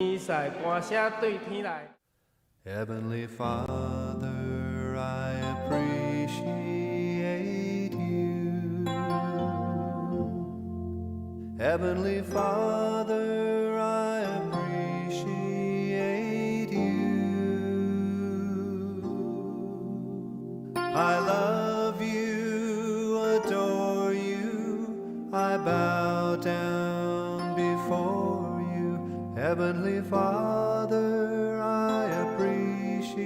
天使歌聲對天來。 Heavenly Father, I appreciate you. Heavenly Father, I appreciate you. I love you, adore you, I bow down before you. Heavenly Father, I appreciate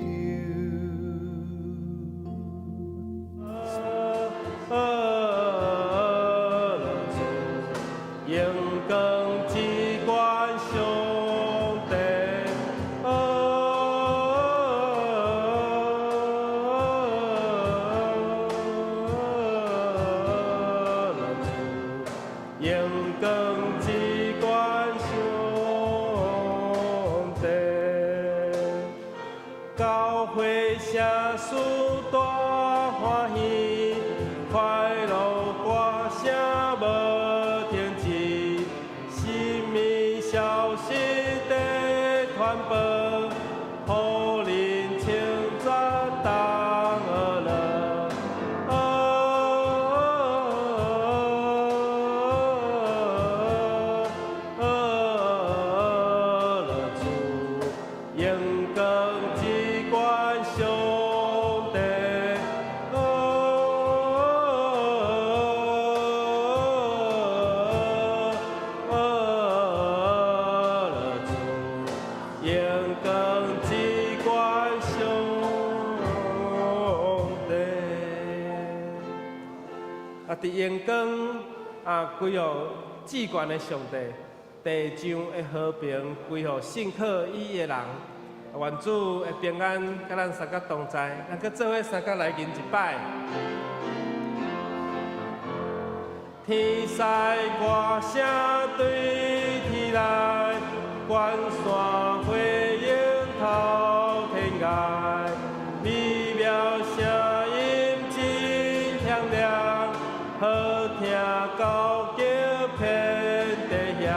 you. 主，榮光至懸上帝。主，榮光至懸上帝。教會聖事大歡喜，快樂歌聲無停止，什物消息在傳播，予人稱讚同學樂。主，榮光至懸上帝。主，榮光至懸上帝。啊，佇榮光啊，歸予至懸的上帝，地上的和平歸予信靠伊的人。願主的平安佮咱三個同在，咱閣做伙三個來吟一擺。天使歌聲對天來，關山回應透天涯，美妙聲音真響亮，好聽到叫遍地響。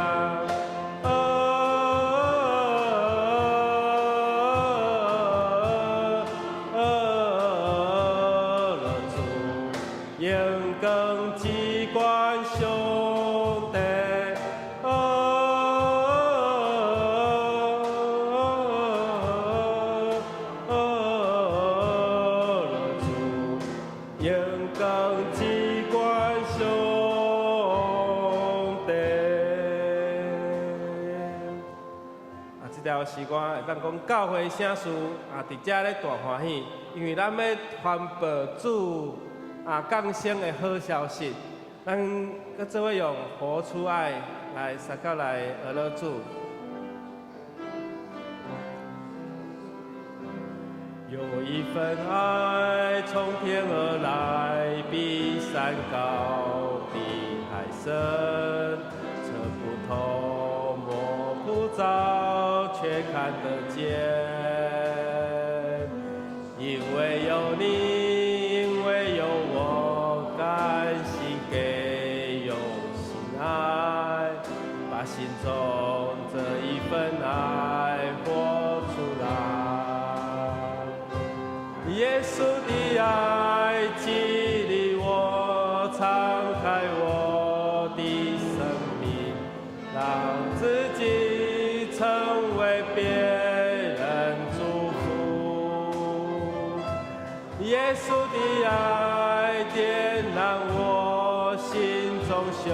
主，榮光至懸上帝。主，榮光至懸上帝。啊，這條詩歌會當講教會聖事啊，佇遮咧大歡喜，因為咱欲傳報主啊降生的好消息，咱閣做伙用活出愛來相佮來學樂主。有一份愛從天而來，比山高，比海深，測不透，摸不著，卻看得見。因為有你，因為有我，甘心給，用心愛，把心中這一份愛活出來。耶穌的愛激勵我，敞開我的生命，讓自己成為別人祝福。耶穌的愛點燃我心中熊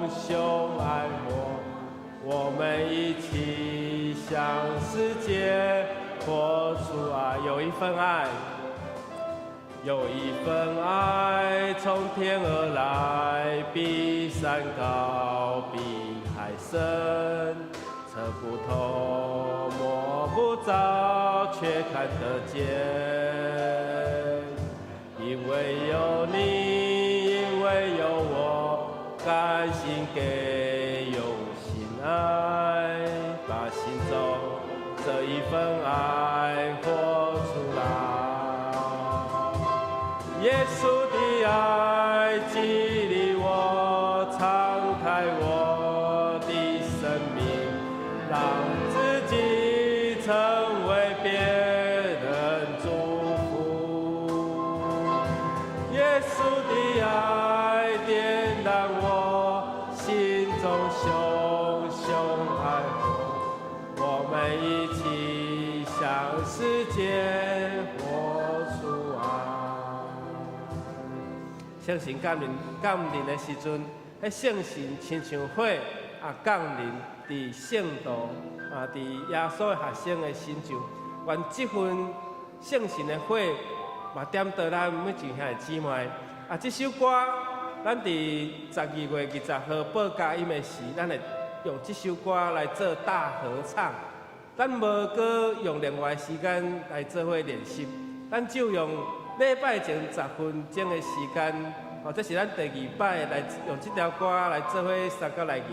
熊愛火，我們一起向世界活出愛。有一份愛，有一份愛從天而來，比山高，比海深，測不透，摸不著，卻看得見。因為有你，因為有我，甘心給，用心愛，把心中這一份愛活出來。耶穌的愛激勵我，敞開我的生命，讓自己成為別人祝福。耶穌的愛點燃我心中熊熊愛火，我們一起向世界活出愛。聖神降臨的時陣，彼聖神親像火啊降臨佇聖徒啊，佇耶穌的學生的身上。願這份聖神的火嘛點著咱每一位兄弟姊妹。啊，這首歌，咱佇12月20號報佳音的時，咱會用這首歌來做大合唱。咱無閣用另外時間來做伙練習，咱就用禮拜前10分鐘的時間，哦，這是咱第二擺來用這條歌來做伙三角來吟。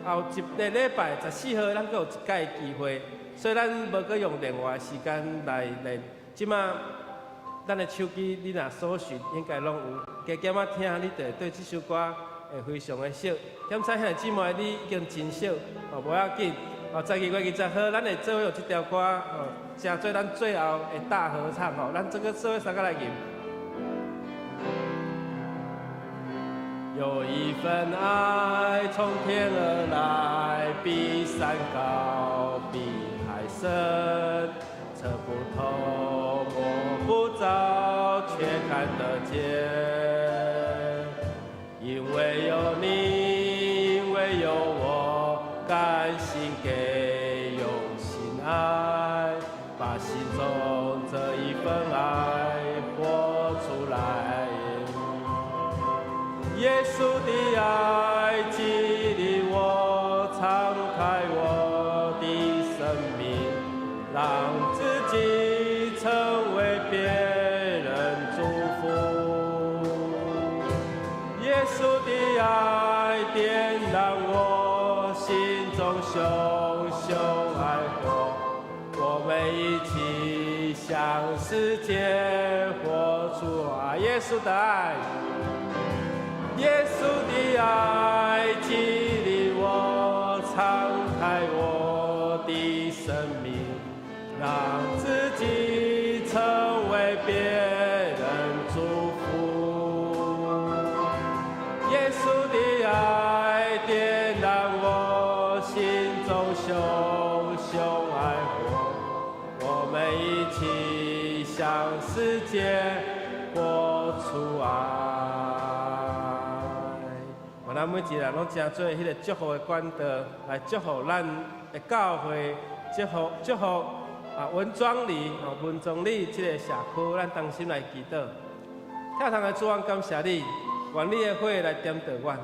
後一個禮拜14號，咱閣有一擺機會，所以咱無閣用另外時間來練。這馬咱的手機你若搜尋，應該攏有。加減仔聽，你就會對這首歌會非常的熟。點彩兄弟姊妹，你已經真熟，哦，無要緊。哦，12月20號，咱會做伙用這條歌，哦，成做咱最後的大合唱，吼，咱這個做伙三個來吟。有一份愛從天而來，比山高，比海深，測不透，摸不著，卻看得見。因為有你，因為有我，甘心給，用心愛，把心中這一份愛活出來。耶穌的愛激勵我，敞開我的生命，讓自己成為別人祝福。耶穌的愛點燃我心中熊熊愛火，我們一起向世界活出愛。耶穌的愛。耶穌的愛激勵我，敞開我的生命，讓自己成為別人祝福。耶穌的愛點燃我心中熊熊愛火，我們一起向世界活出愛。咱每一個人攏成做彼個祝福的管道，來祝福咱的教會，祝福啊文莊里哦文莊里這個社區，咱同心來祈禱。疼痛的主，阮感謝你，願你的火來點著阮，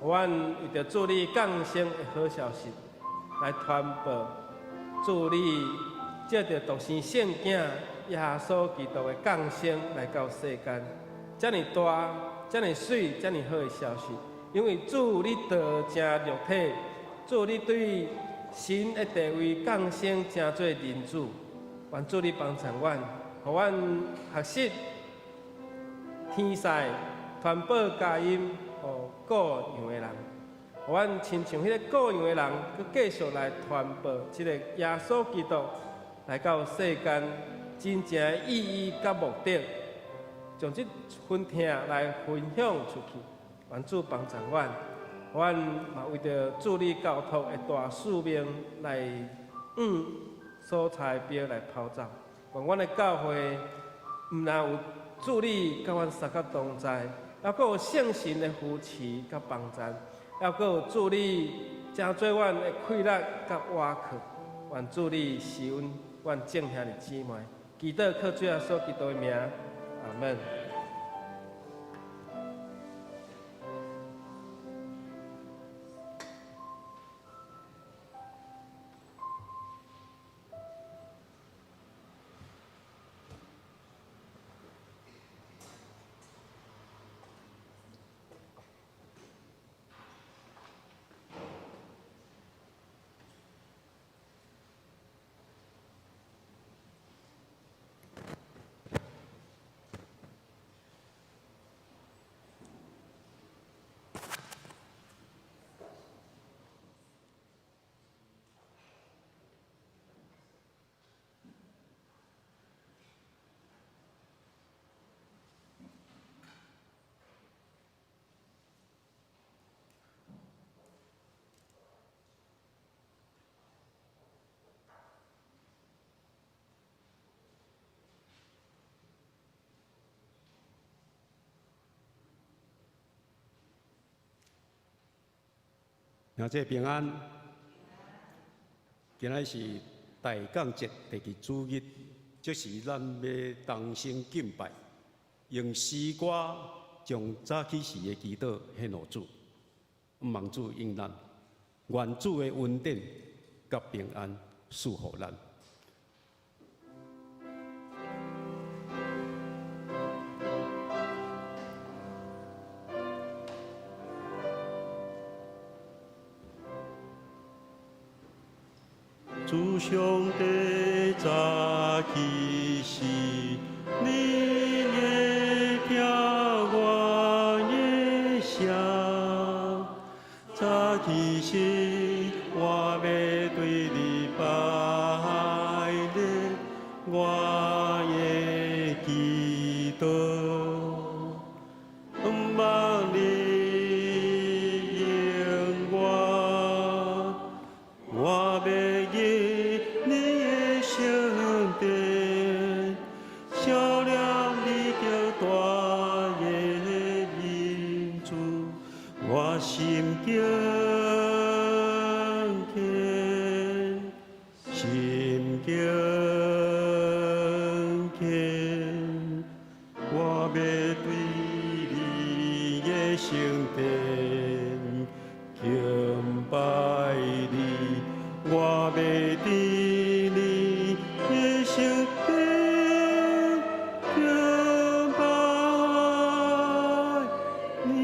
予阮為著主你降生的好消息來傳播，主你藉著獨生聖子耶穌基督的降生來到世間，遮爾大、遮爾媠、遮爾好的消息。因為主你道成肉體，主你對神的地位降生成做人子，願主你幫助阮，予阮學習天使傳報佳音，予顧羊的人，予阮親像彼個顧羊的人，閣繼續來傳播這個耶穌基督來到世間真正的意義佮目的，將這份疼來分享出去。願主幫助阮，阮嘛為著主你交託的大使命來往所差的來跑走。願阮的教會毋但有主你佮阮相佮同在，猶閣有聖神的扶持佮幫助，猶閣有主你成做阮的氣力佮倚靠。願主你賜恩，阮眾兄弟姊妹，祈禱靠主耶穌基督的名，阿門。兄弟平安。今仔是大降節第二主日，這是咱欲同心敬拜，用詩歌將早起時的祈禱獻予主，望主應咱，願主的恩典佮平安賜予咱。主上帝早起時，你會聽我的聲。早起時，我欲對你拜禮，我的祈禱，望你應我，我欲入你的聖殿，想念你極大的恩慈，我心敬虔，心敬虔，我欲對你的聖殿敬拜你，我欲佇你的聖殿敬拜你。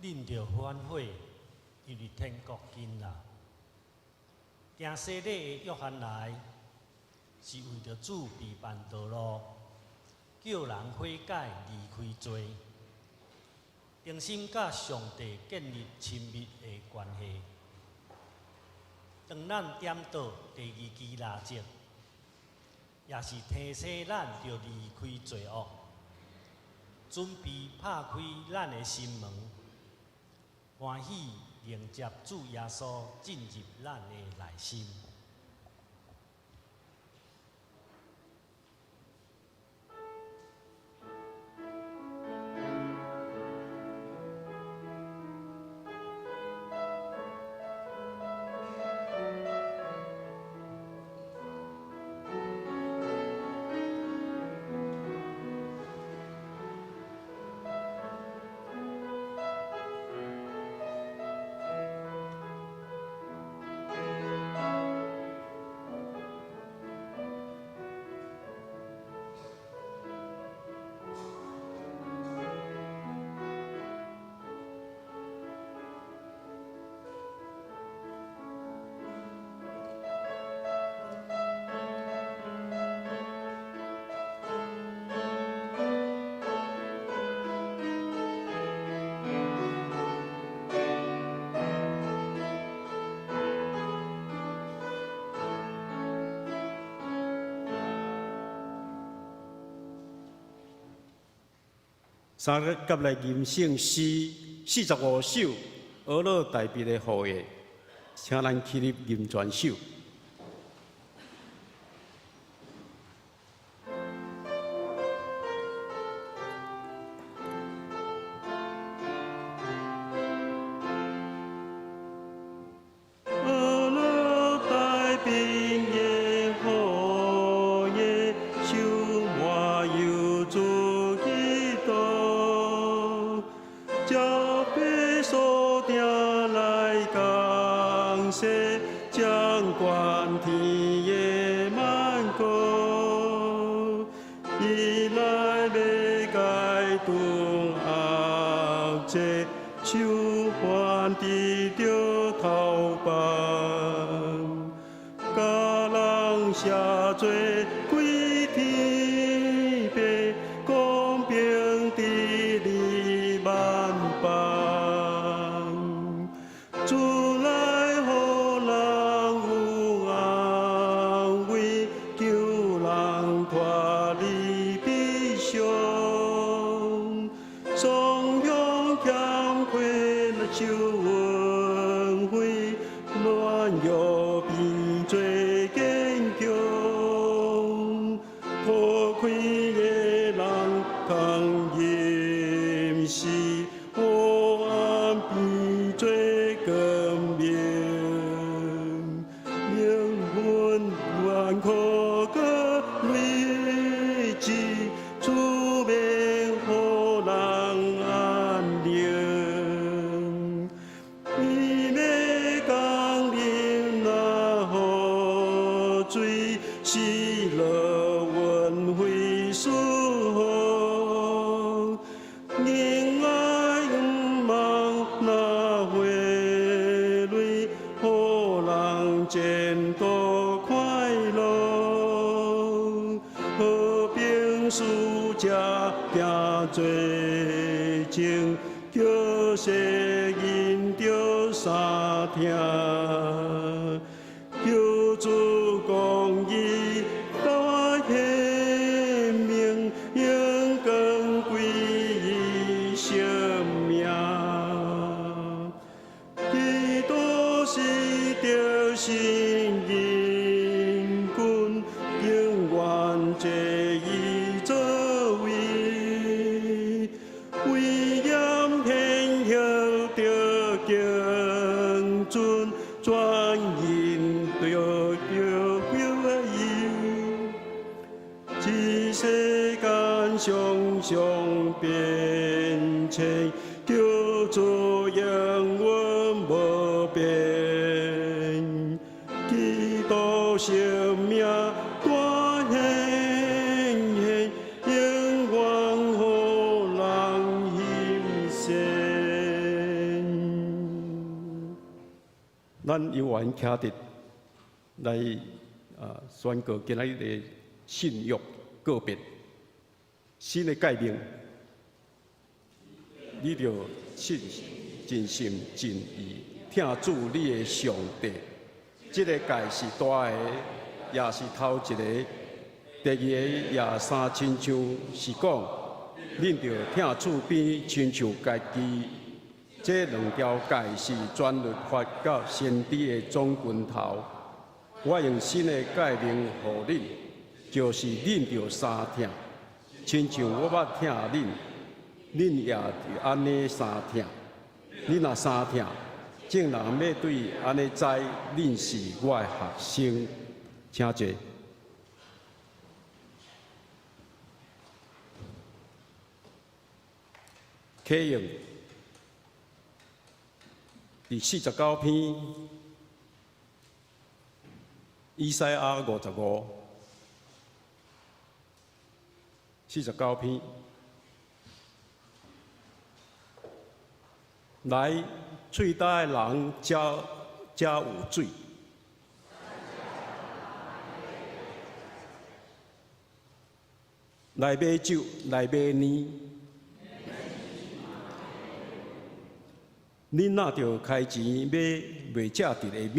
恁著歡喜，因為天國近啦。行洗禮的約翰來，是為著主備辦道路，叫人悔改離開罪。重新佮上帝建立親密的關係。當咱點著第二支蠟燭，也是提醒咱著離開罪惡，準備拍開咱的心門，歡喜迎接主耶穌進入咱的內心。三個佮來吟聖詩45首，呵咾大衛的後裔，請咱起立吟全首。咱有緣徛佇來啊宣告今仔日的信約告別，新的誡命，你著盡心盡意疼主你的上帝。這个誡是大个，也是頭一个。第二个也相親像是講，恁著疼厝邊親像家己。這兩條誡是全律法佮先知的總拳頭。我用新的誡命予恁，就是恁著相疼，親像我捌疼恁，恁也著按呢相疼。恁若相疼，眾人欲對按呢知恁是我的學生。請坐。啟用第49篇，以賽亞55，49篇。來，喙焦的人才才有水。來買酒，來買奶。恁若著開錢買袂食得的物？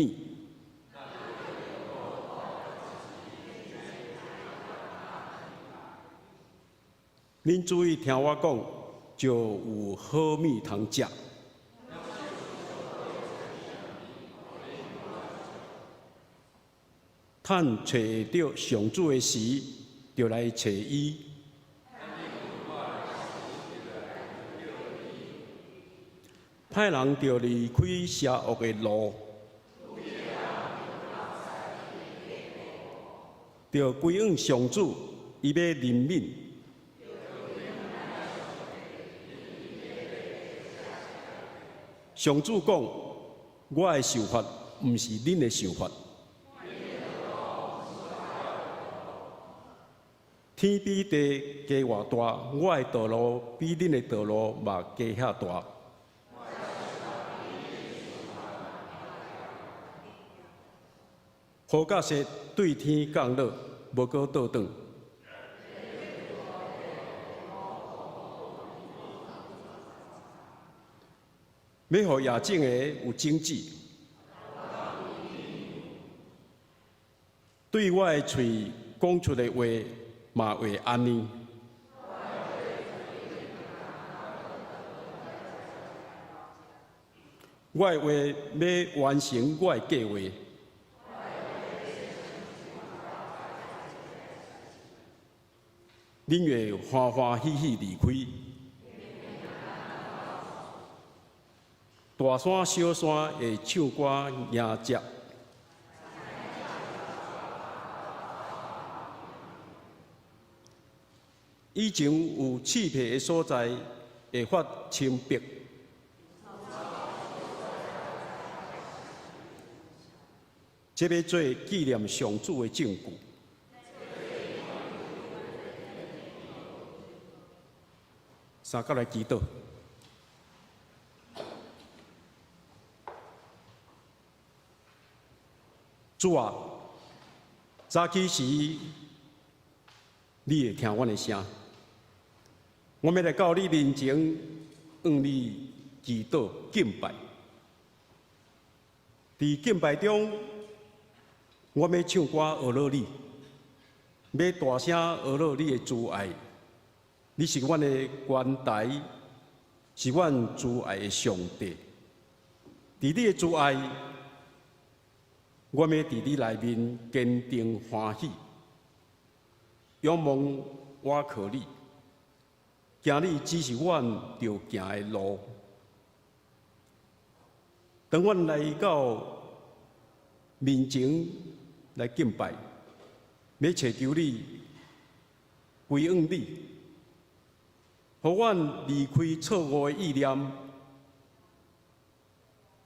恁注意聽我講，就有好物通食。趁揣會著上主的時，就來揣伊。歹人著離開邪惡的路，著歸向上主，伊欲憐憫。上主講：我的想法毋是恁的想法。天比地低偌大，我的道路比恁的道路嘛低遐大。雨佮雪對天降落，無閣倒轉。欲予野種的有種子，對我的喙講出的話嘛會按呢。我的話欲完成我的計畫。恁會歡歡喜喜離開。大山小山會唱歌迎接。以前有刺皮的所在會發青白。這欲做紀念上主的證據。三角來祈禱。主啊，早起時你會聽阮的聲，我欲來到你面前，向你祈禱敬拜。佇敬拜中，我欲唱歌呵咾你，欲大聲呵咾你的慈愛。你是阮的關台，是阮慈愛的上帝。佇你的慈愛，我欲佇你內面堅定歡喜，仰望倚靠你，行你指示阮著行的路。當阮來到面前來敬拜，欲尋求你，歸向你，予阮離開錯誤的意念，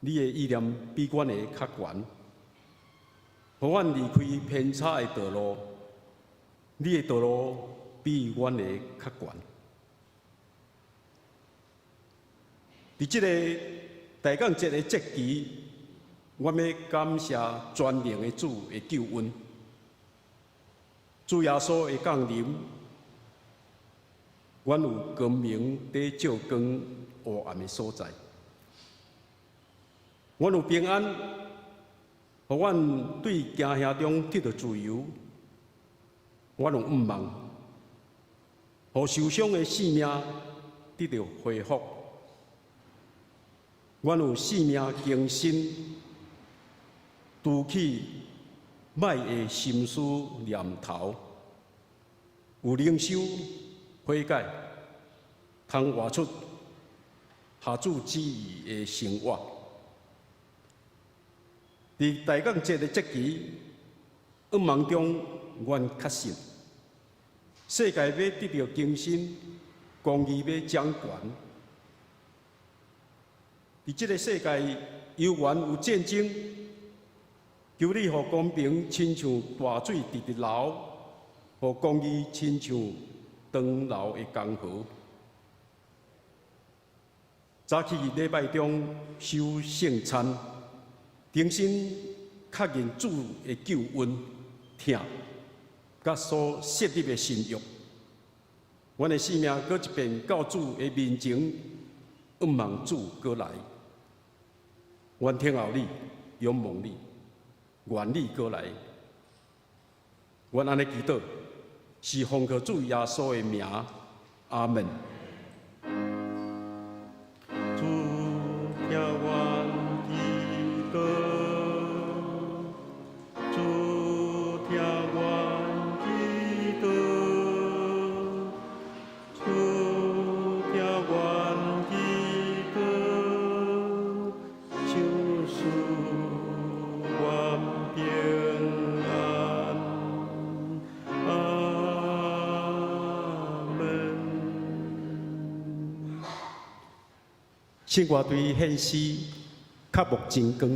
你的意念比阮的較懸，予阮離開偏差的道路，你的道路比阮的較懸。佇這個大降節的節期，我欲感謝全能的主的救恩，主耶穌的降臨，阮有光明佇照光，黑暗的所在。阮有平安，予阮對驚嚇中得著自由。阮有盼望，予受傷的性命得著恢復。阮有生命更新，除去歹的心思念頭，有靈修悔改，通活出合主旨意的生活。佇大降節的節期，願望中，阮確信，世界欲得著更新，公義欲掌權。佇這个世界，猶原有戰爭，求你予公平親像大水直直流，予公義親像長流的江河。早起禮拜中守聖餐，重新確認主的救恩、疼，佮所設立的新約。阮的生命閣一遍到主的面前，向望主閣來。阮聽候你，仰望你，願你閣來。阮按呢祈禱，是奉靠主耶穌的名，阿門。主聽阮祈禱，主聽阮祈禱，主聽阮祈禱，賞賜阮平安，阿門。聖歌隊獻詩，渴慕真光。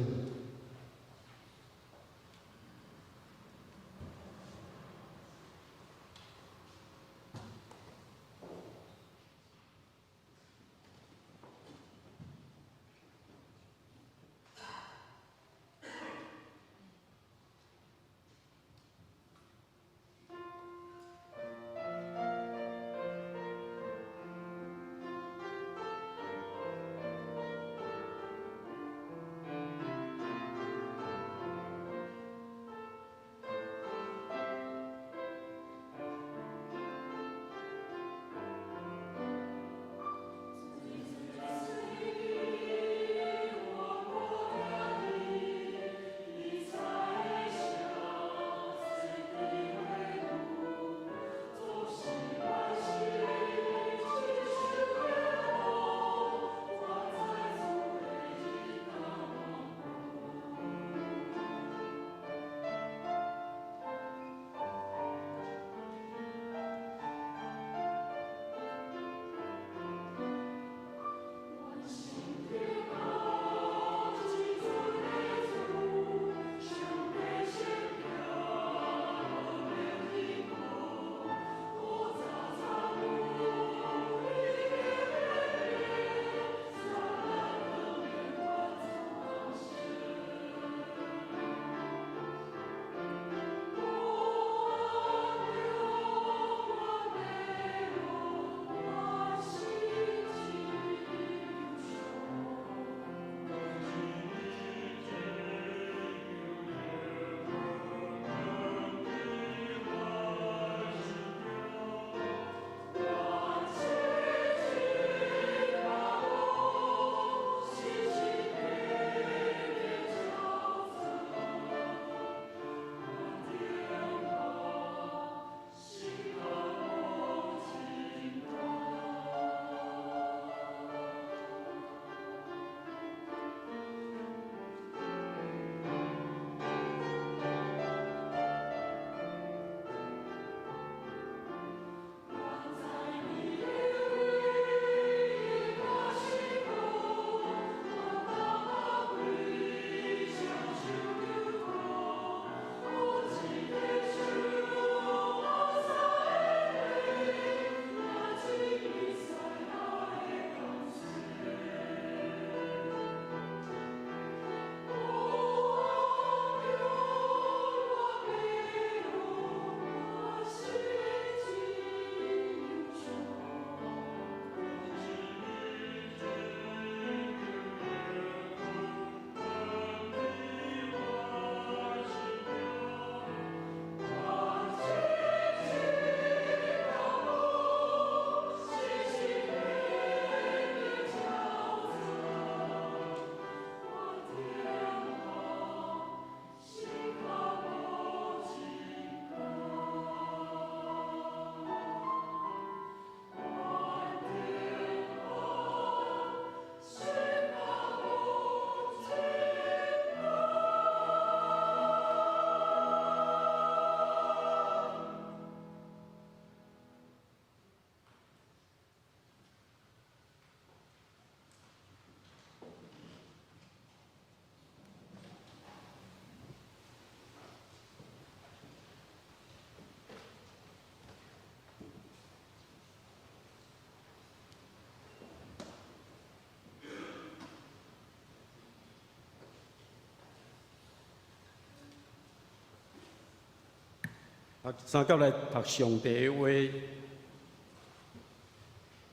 讀三甲來讀上帝的話，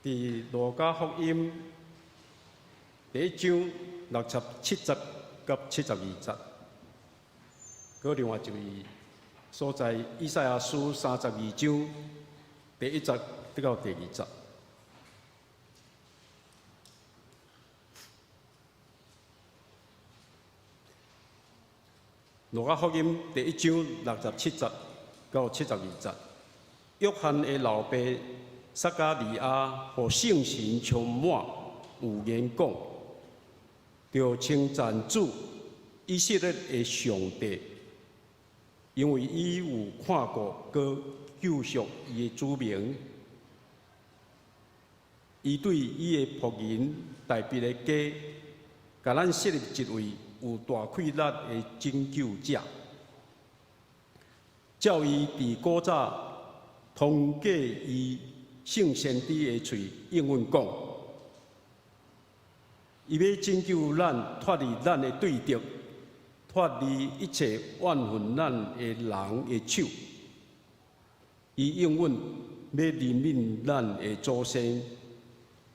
佇路加福音第一章67節到72節，閣另外一位所在，以賽亞書32章第一節到第二節。路加福音第一章67節到72節，約翰的老爸撒迦利亞予聖神充滿，有言講，著稱讚主以色列的上帝，因為伊有看顧閣救贖伊的子民，伊對伊的僕人大衛的家，共咱設立一位有大氣力的拯救者，照伊佇古早通過伊聖先知的喙應允講，伊欲拯救咱脫離咱的對敵，脫離一切怨恨咱的人的手。伊應允欲憐憫咱的祖先，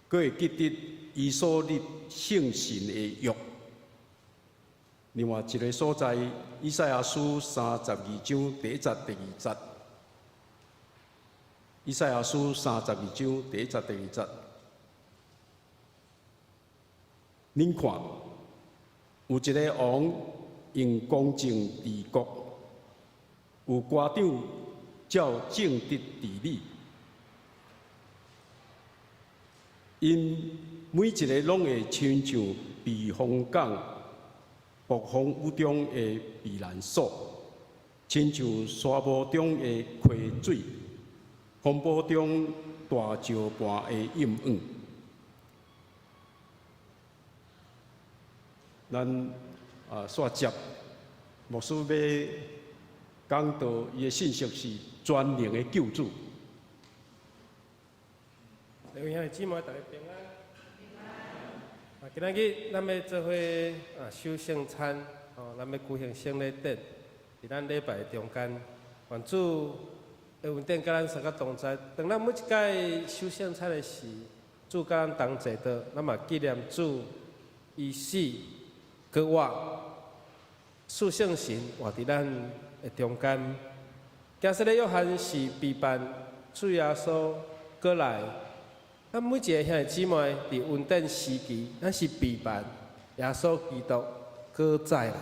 閣會記得伊所立聖神的約。另外一个所在，以賽亞書32章第一節、第二節。以賽亞書32章第一節、第二節。恁看，有一个王用公正治國，有官長照正直治理。𪜶每一个攏會親像避風港、暴風雨中的避難所，親像沙漠中的溪水，風暴中大石盤的蔭影。咱啊，煞接牧師欲講道，伊的信息是全能的救主。各位兄弟姊妹，大家平安。啊，今仔日咱欲做伙啊守聖餐，吼，咱欲舉行聖禮典，佇咱禮拜中間，願主的恩典佮咱相佮同在。當咱每一擺守聖餐的時，主佮咱同齊的，咱嘛紀念主伊死閣活，賜聖神活佇咱的中間。驚洗禮約翰是備辦主耶穌閣來。咱每一个兄弟姊妹佇恩典時期，咱是備辦耶穌基督閣再來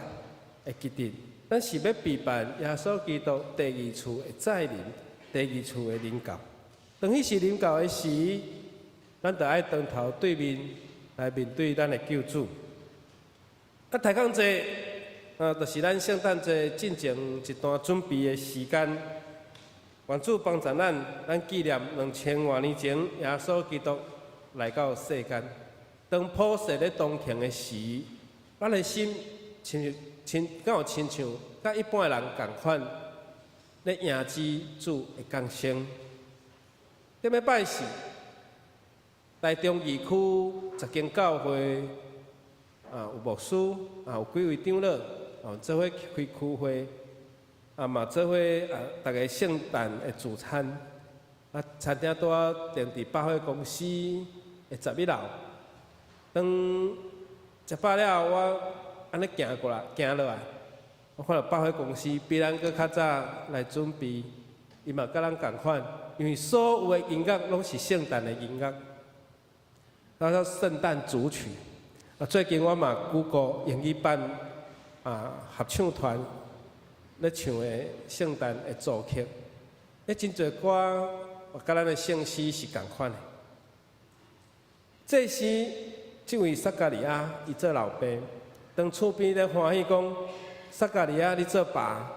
會記得，咱是欲備辦耶穌基督第二次的再臨，第二次的臨到。當彼時臨到的時，咱就愛當頭對面來面對咱的救主。啊，大工節啊，就是咱聖誕節進前一段準備的時間。願主幫助咱，咱紀念2000外年前耶穌基督來到世間。當普世咧同慶的時，咱的心親像親，敢有親像佮一般的人仝款，咧迎接主的降生。頂禮拜四，台中二區10間教會啊，有牧師啊，有幾位長老，哦，做伙開區會。啊嘛做伙啊，逐家聖誕的聚餐，啊，餐廳拄仔訂佇百貨公司的11樓。當食飽了後，我按呢行過來，行落來，我看著百貨公司比咱閣較早來準備，伊嘛佮咱仝款，因為所有的音樂攏是聖誕的音樂，那叫聖誕組曲。啊，最近我嘛 Google 英語版啊合唱團咧唱的聖誕的組曲，彼真濟歌，佮咱的聖詩是仝款的。這時，這位撒迦利亞伊做老爸，當厝邊咧歡喜講：撒迦利亞，你做爸，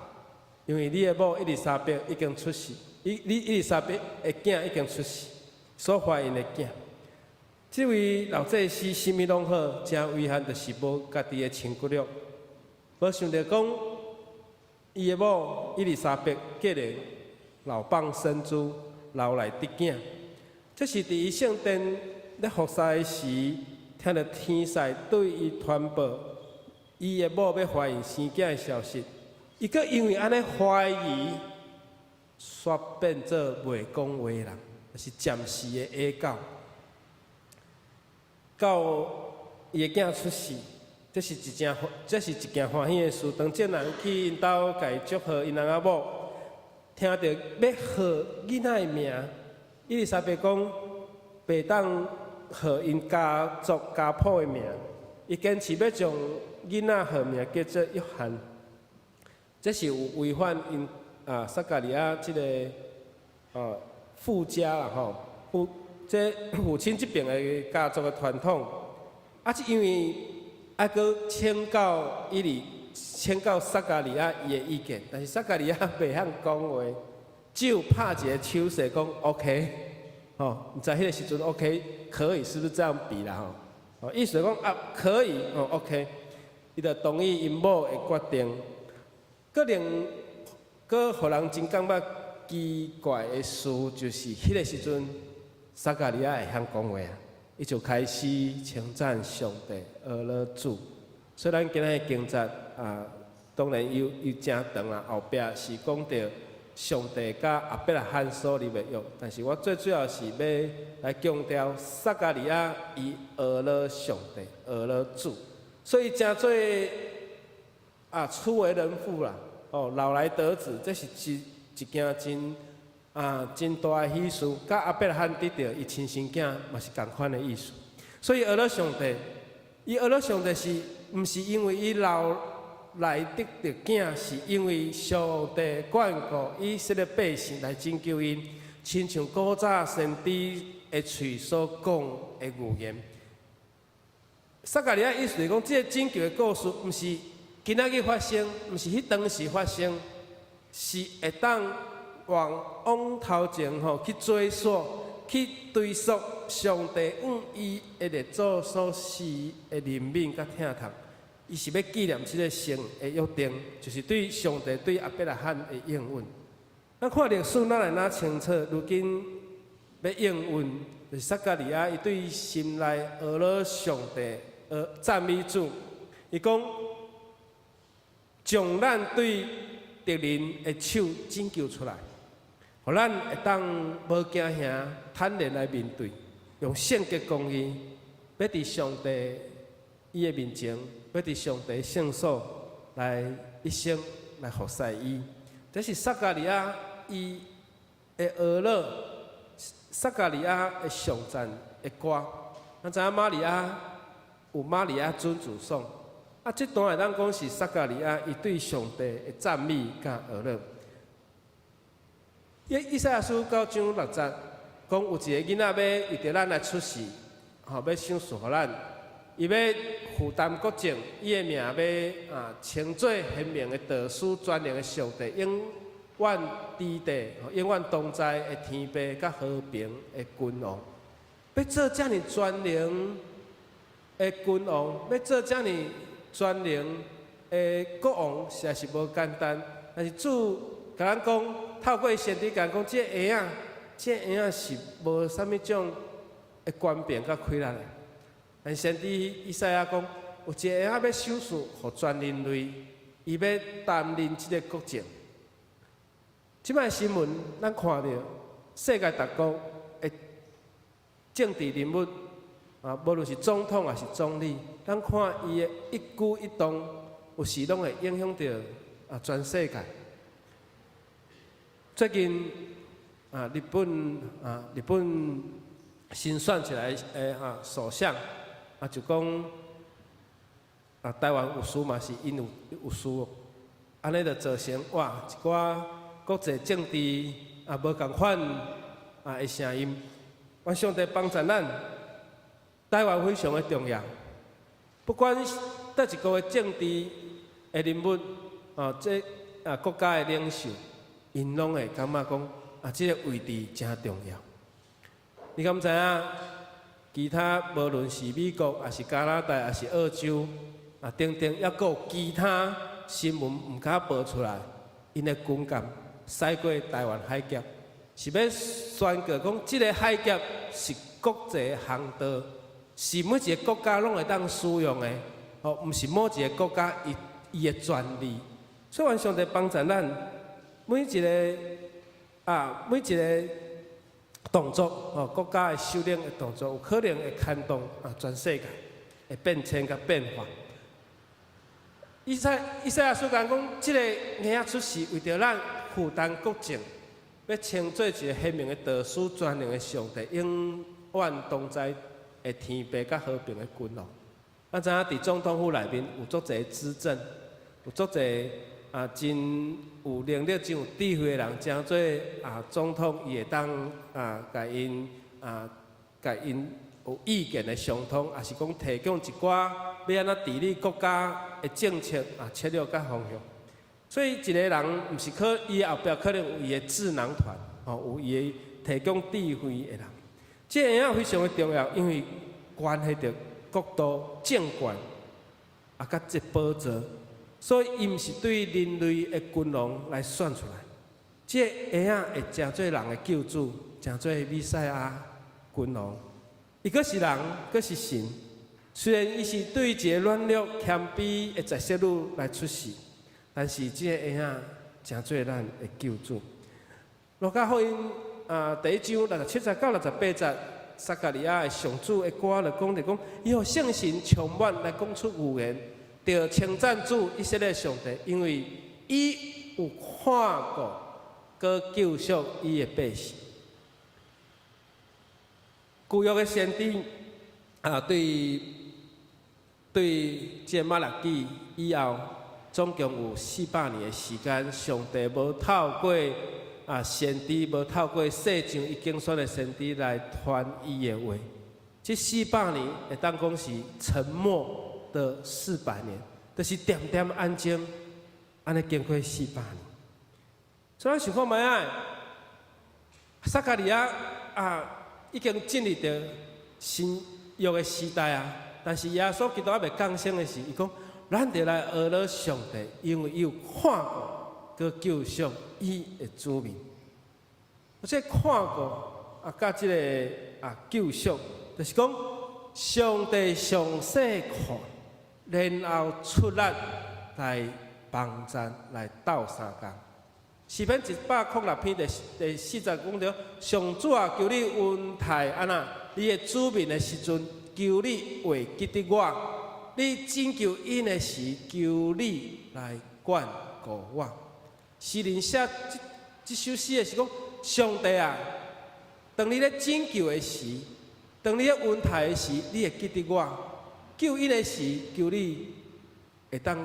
因為你的某伊麗莎白已經出世，伊你伊麗莎白的囝已經出世，所懷孕的囝。這位老祭司啥物攏好，真遺憾就是無家己的親骨肉，無想著講伊的某伊麗莎白竟然老蚌生珠，老來得囝。這是佇伊聖殿咧服侍的時，聽著天使對伊傳報伊的某欲懷孕生囝的消息，伊閣因為按呢懷疑，煞變做袂講話人，是暫時的啞狗。到伊的囝出世，這是一件歡喜的事。當眾人去𪜶兜共伊祝賀，𪜶翁仔某聽著欲號囡仔的名，伊麗莎白講袂當號𪜶家族家譜的名，伊堅持欲將囡仔號名叫做約翰，這是有違反𪜶啊撒迦利亞這个父家啦吼，這父親這邊的家族的傳統，啊，這因為愛閣請教以利，請教撒迦利亞伊的意見，但是撒迦利亞袂曉講話，只有拍一个手勢講 OK，吼，毋知彼个時陣 OK 可以是不是這樣比啦吼？哦，意思講啊可以，哦 OK，伊就同意𪜶某的決定。閣另閣予人真感覺奇怪的事，就是彼个時陣，撒迦利亞會曉講話啊，伊就開始稱讚上帝，阿樂主。雖然今仔日經節啊，當然有誠長啦，後壁是講著上帝佮亞伯拉罕所立的約，但是我最主要是欲來強調撒迦利亞伊阿樂上帝，阿樂主，所以誠做啊初為人父啦，哦老來得子，這是一件真大的喜事，佮亞伯拉罕得著伊親生囝嘛是仝款的意思。所以阿樂上帝，伊阿樂上帝是毋是因為伊老來得著囝，是因為上帝眷顧以色列百姓來拯救𪜶，親像古早先知的喙所講的預言。撒迦利亞意思是講，這个拯救的故事，毋是今仔日發生，毋是彼當時發生，是會當往頭前吼去追溯、去追溯上帝向伊的列祖所施的憐憫佮疼痛。伊是欲紀念這个神的約定，就是對上帝對亞伯拉罕的應允。咱看歷史，咱會哪清楚？如今欲應允，就是撒迦利亞伊對心內阿樂上帝，讚美主。伊講，將咱對敵人的手拯救出來，予咱會當無驚嚇、坦然來面對，用聖潔公義，欲佇上帝伊的面前，欲佇上帝聖所來一生來服侍伊。這是撒迦利亞伊的阿樂，撒迦利亞的頌讚的歌。咱知影瑪利亞有瑪利亞准子頌，啊，這段會當講是撒迦利亞伊對上帝的讚美佮阿樂。以賽亞書九章六節講有一个囡仔欲為著咱來出世，吼，欲賞賜予咱，伊欲負擔國政，伊的名欲稱做賢明的導師、全能的上帝、永遠佇地、永遠同在的天父佮和平的君王。欲做遮爾全能的君王，欲做遮爾全能的國王，實在是無簡單。但是主共咱講，透過先知共咱講，這个嬰仔是無啥物種的權柄佮氣力的。但先知以賽亞講，有一个嬰仔欲賞賜予全人類，伊欲擔任這個國政。這擺新聞，咱看著世界各國的政治人物啊，無論是總統抑是總理，咱看伊的一舉一動，有時攏會影響著全世界。最近啊，日本新選出來的首相啊，就講啊，台灣有事嘛是𪜶有事，按呢就造成哇一寡國際政治無仝款的聲音。願上帝幫助咱，台灣非常的重要。不管佗一國的政治的人物啊，這國家的領袖，𪜶攏會感覺講啊，這个位置誠重要。你敢知影？其他無論是美國，抑是加拿大，抑是澳洲，啊等等，抑閣有其他新聞毋敢報出來，𪜶的軍艦駛過台灣海峽，是欲宣告講，這个海峽是國際航道，是每一个國家攏會當使用的，吼，毋是某一个國家伊的專利。所以，願上帝幫助咱每一个啊，每一个動作哦，國家的首領的動作，有可能會牽動啊全世界的變遷佮變化。以賽亞書講講，這個嬰仔出世，為著咱負擔國政，欲稱做一個顯明的導師、全能的上帝，永遠同在的天父佮和平的君王。咱知影佇總統府內面有足濟資政，有足濟啊真有能力、真有智慧的人，成做啊總統，伊會當啊共𪜶啊共𪜶有意見的相通，抑是講提供一寡欲按怎治理國家的政策啊策略佮方向。所以一個人毋是靠伊後壁可能有伊的智囊團，哦，有伊的提供智慧的人。這個嬰仔非常的重要，因為關係著國度、政權啊，佮這寶座，所以伊毋是對人類的君王來選出來。這個嬰仔會成做人的救主，成做彌賽亞君王。伊閣是人，閣是神。雖然伊是對一個軟弱謙卑的雜使女來出世，但是這個嬰仔成做咱的救主。路加福音啊，第一章67節到68節，撒迦利亞的上主的歌就講著講，伊予聖神充滿來講出預言，著稱讚主以色列上帝，因為伊有看顧，閣救贖伊的百姓。舊約的先知啊，對這個瑪拉基以後，總共有400年的時間，上帝無透過啊先知，無透過世上伊揀選的先知來傳伊的話。這四百年會當講是沉默的四百年，就是恬恬安靜，按呢經過四百年。所以咱想看覓仔，撒迦利亞啊，已經進入著新約的時代啊，但是耶穌基督猶未降生的時，伊講咱著來學了上帝，因為伊有看顧閣救贖伊的子民。而且看顧啊，佮這個啊救贖，就是講上帝詳細看，然後出力來幫贊來鬥相共。詩篇106篇第四節講著，上主啊，求你恩待按怎，你的子民的時陣，求你會記得我，你拯救𪜶的時，求你來眷顧我。詩人寫這首詩的是講，上帝啊，當你咧拯救的時，當你咧恩待的時，你會記得我；救𪜶的時，求你會當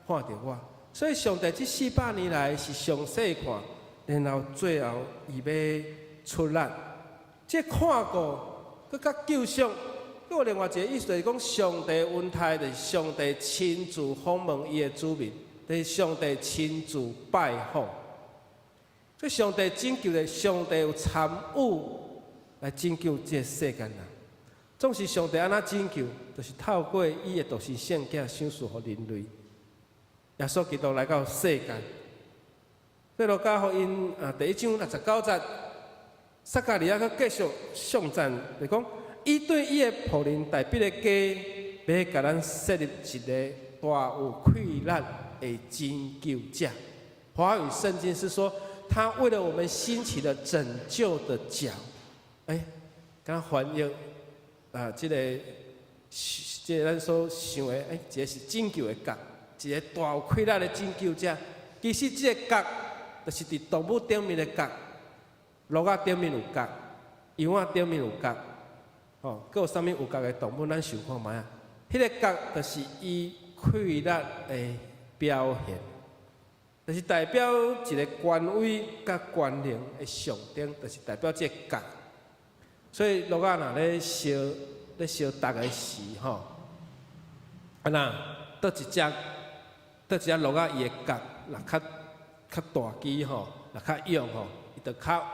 看著我。所以上帝這四百年來是詳細看，然後最後伊欲出力。這看顧，閣佮救贖，閣有另外一個意思，就是講上帝恩待，就是上帝親自訪問伊的子民，就是上帝親自拜訪。所以上帝拯救的，上帝有參與來拯救這個世間人。總是上帝按怎拯救，就是透過伊的獨生聖子賞賜予人類。耶穌基督來到世間，所以路加福音啊第一章69節，撒迦利亞閣繼續頌讚，就講伊對伊的僕人大衛的家，欲共咱設立一個大有氣力的拯救者。華語聖經是說，他為了我們興起了拯救的角。欸，敢翻譯啊，這個咱所想的，欸，這個是拯救的角。一個大有氣力的拯救者，其實這個角就是佇動物頂面的角，鹿仔頂面有角，羊仔頂面有角，吼，閣有啥物有角的動物？咱想看覓仔？彼個角就是伊氣力的表現，就是代表一個權威佮權能的象徵，就是代表這個角。所以鹿仔若咧相鬥的時，吼，啊若佗一隻鹿仔伊的角若較大支吼，若較勇吼，伊就較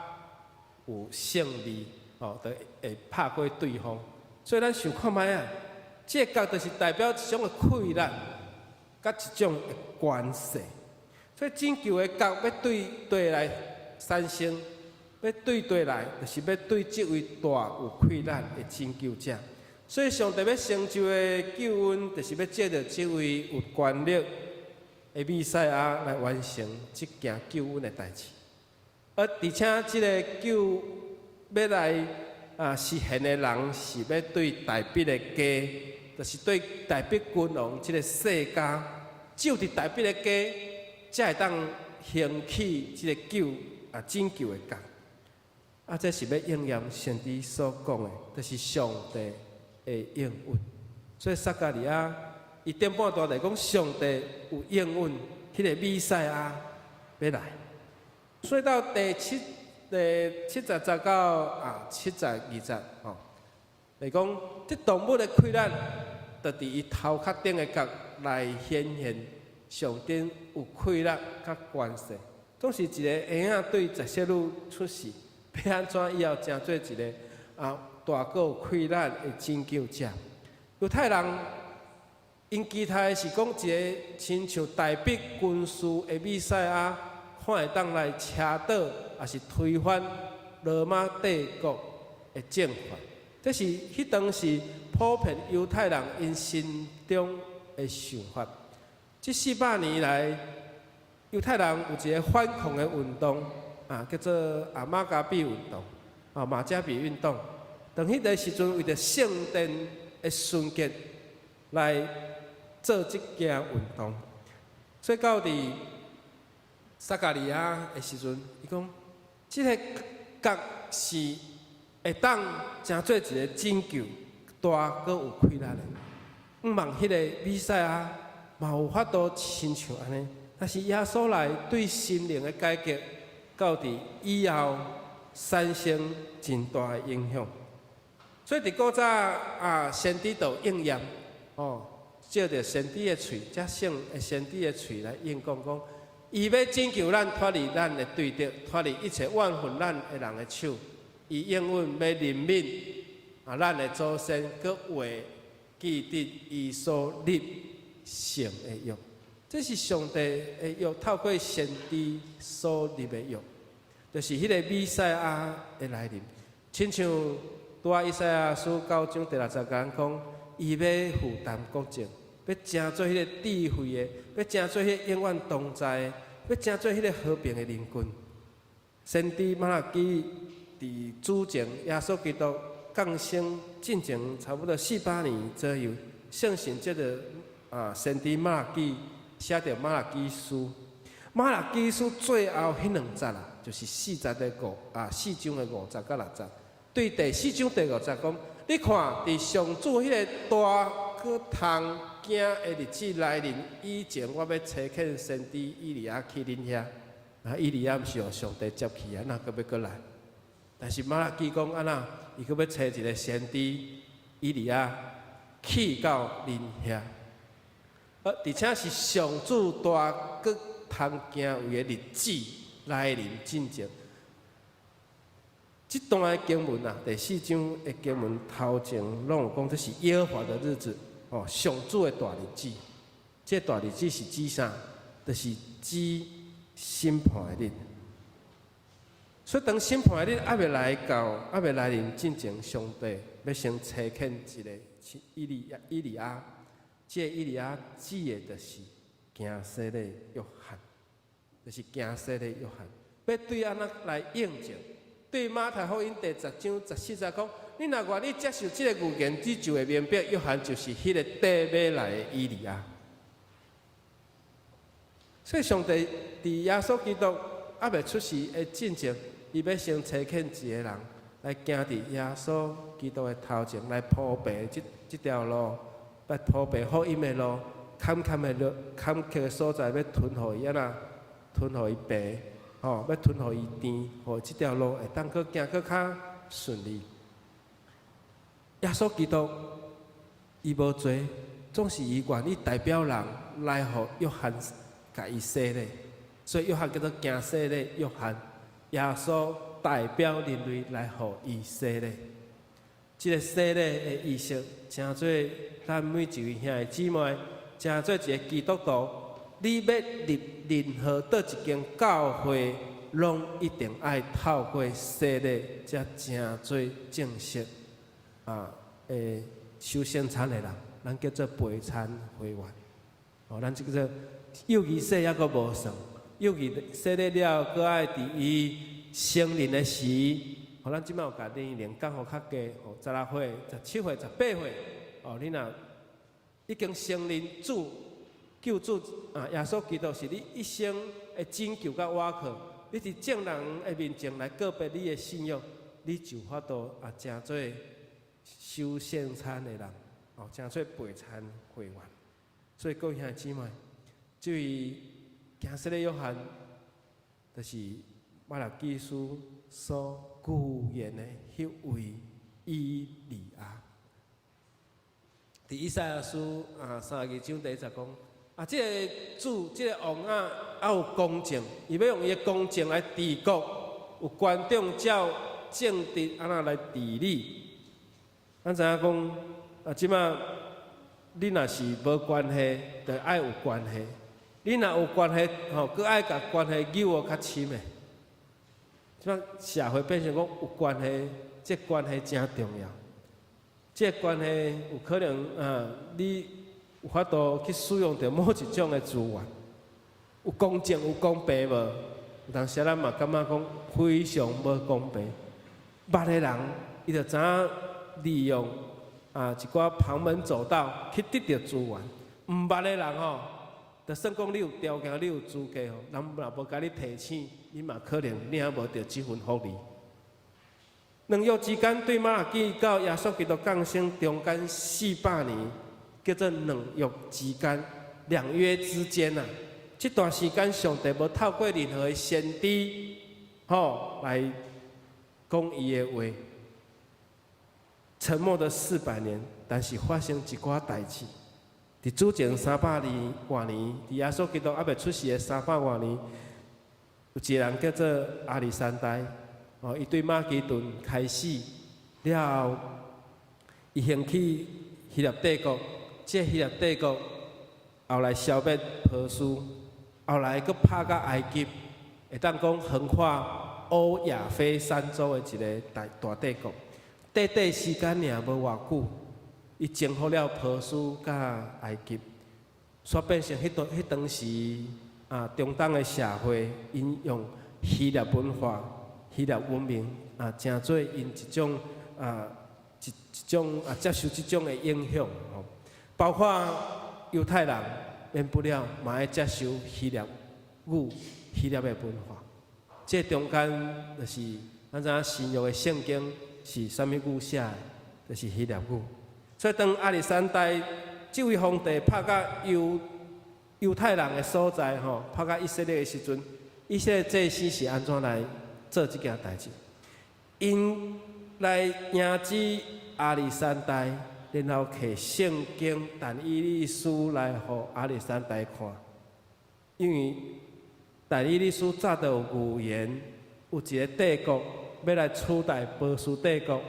有勝利，吼，就會拍過對方。所以咱想看覓仔，這個角就是代表一種的氣力，佮一種的權勢。所以拯救的角欲對地來產生，欲對地來，就是欲對這位大有氣力的拯救者。所以上帝欲成就的救恩，就是欲藉著這位有權力的彌賽亞來完成這件救恩的代誌。而且這个救欲來啊實現的人，是欲對大衛的家，就是對大衛君王這个世家，只有佇大衛的家，才會當興起這个救啊拯救的角。啊，這是欲應驗先知所講的，就是上帝的應允。所以撒迦利亞伊頂半段來講，上帝有應允，彼个彌賽亞欲來。所以到第70節到72節吼，來講，這動物的氣力，就佇伊頭殼頂的角來顯現上頂有氣力佮權勢。總是一個嬰仔對十色女出世，欲按怎以後成做一个大閣有氣力的拯救者。猶太人𪜶期待的是講一个親像大衛軍師的彌賽亞，看會當來車倒，抑是推翻羅馬帝國的政權。這是彼當時普遍猶太人𪜶心中的想法。這400年來，猶太人有一个反抗的運動，叫做馬加比運動，馬加比運動。當彼个時陣，為著聖殿的純潔來做這件運動，所以到佇撒迦利亞的時陣，伊講，這个角是會當成做一个拯救大閣有氣力的。向望彼个彌賽亞嘛有法度親像按呢，但是耶穌來對心靈的改革，到佇以後產生真大的影響。所以佇古早啊，先知就應驗，哦，借著先知的喙，這聖的先知的喙來應講講，伊欲拯救咱脫離咱的對敵，脫離一切怨恨咱的人的手。伊應允欲憐憫咱的祖先，閣會記得伊所立聖的約。這是上帝的約，透過先知所立的約，就是彼个彌賽亞的來臨。親像拄仔以賽亞書9章第6節講講，伊欲負擔國政，欲成做彼个智慧的，欲成做彼个永遠同在的，欲成做彼个和平的領軍。先知瑪拉基佇主前耶穌基督降生進前差不多400年左右，聖神藉著先知瑪拉基寫著瑪拉基書。瑪拉基書最後彼兩節啊，就是四章的5節到6節。對第四章第五節講，你看佇上主彼个大閣通驚的日子來臨以前，我欲差遣先知以利亞去恁遐。啊，以利亞毋是予上帝接去啊，哪閣欲閣來？但是瑪拉基講按怎，伊閣欲差一个先知以利亞去到恁遐。而且是上主大閣通驚畏的日子來臨進前。這段的經文啊，第四章的經文頭前攏有講，這是耶和華的日子，哦，上主的大日子。這大日子是指啥？就是指審判的日。所以當審判的日猶未來到，猶未來臨進前，上帝欲先差遣一個以利亞，以利亞，這个以利亞指的就是行洗禮約翰，就是行洗禮約翰，欲對按怎來應證？對馬太福音第10章14節講，你若願意接受這個預言，你就會明白，約翰就是彼个底欲來的以利亞。所以上帝佇耶穌基督猶未出世的進前，伊欲先差遣一个人來行佇耶穌基督的頭前，來鋪平這條路，來鋪平福音的路，坎坎的路，坎坷的所在，欲吞予伊按怎，吞予伊平。吼，欲吞予伊甜，予這條路會當閣行閣較順利。耶穌基督伊無罪，總是伊願意代表人來予約翰共伊洗禮，所以約翰叫做行洗禮約翰。耶穌代表人類來予伊洗禮。這个洗禮的儀式，成做咱每一位兄弟姊妹，成做一个基督徒。你欲入任何佗一間教會，攏一定愛透過洗禮，才成做正式會守聖餐的人，咱叫做陪餐會員。哦，咱這個幼兒洗猶閣無算，幼兒洗禮了，閣愛佇伊成人的時，予咱這擺有共年齡降予較低，吼，16歲、17歲、18歲，哦，你若已經承認主救主啊，耶穌基督是你一生的拯救佮倚靠，你佇眾人的面前來告白你的信仰，你就有法度啊，成做守聖餐的人，哦，成做陪餐會員。所以各位兄弟姊妹，這位行洗禮約翰，就是瑪拉基書所預言的彼位以利亞。佇以賽亞書啊32章第一節講，啊，這个主，這个王啊，猶有公正，伊欲用伊的公正來治國，有權柄照正直按怎來治理。咱知影講，啊，這擺你若是無關係，就愛有關係；你若有關係，吼，閣愛共關係扭予較深的。這擺社會變成講有關係，這關係誠重要。這關係有可能啊，你有法度去使用著某一種的資源，有公正有公平無？有當時咱嘛感覺講非常無公平。捌的人，伊就知影利用啊一寡旁門左道去得著資源。毋捌的人吼，就算講你有條件、你有資格吼，人若無共你提醒，你嘛可能領無著這份福利。兩約之間對瑪拉基到耶穌基督降生中間400年，叫做兩約之間，兩約之間啊。這段時間上帝無透過任何的先知，吼來講伊的話。沉默的四百年，但是發生一寡代誌。佇主前300年外年，佇耶穌基督猶未出世的300外年，有一個人叫做亞歷山大。哦，伊對馬其頓開始了後，伊興起希臘帝國，這希臘帝國後來消滅波斯，後來閣拍到埃及，會當講橫跨歐亞非三洲的一个大大帝國。短短時間爾無偌久，伊征服了波斯佮埃及，煞變成彼當彼當時啊中東的社會，𪜶用希臘文化、希臘文明啊，成做𪜶一種啊一一種啊接受這種的影響吼，包括猶太人免不了嘛愛接受希臘語、希臘的文化。這中間就是咱知影新約的聖經是啥物語寫的，就是希臘語。所以當亞歷山大這位皇帝拍甲猶猶太人的所在吼，拍甲以色列的時陣，以色列祭司是按怎來做這件代誌？𪜶來迎接亞歷山大，然後提聖經但以理書來予亞歷山大看，因為但以理書早就有預言，有一个帝國欲來取代波斯帝國，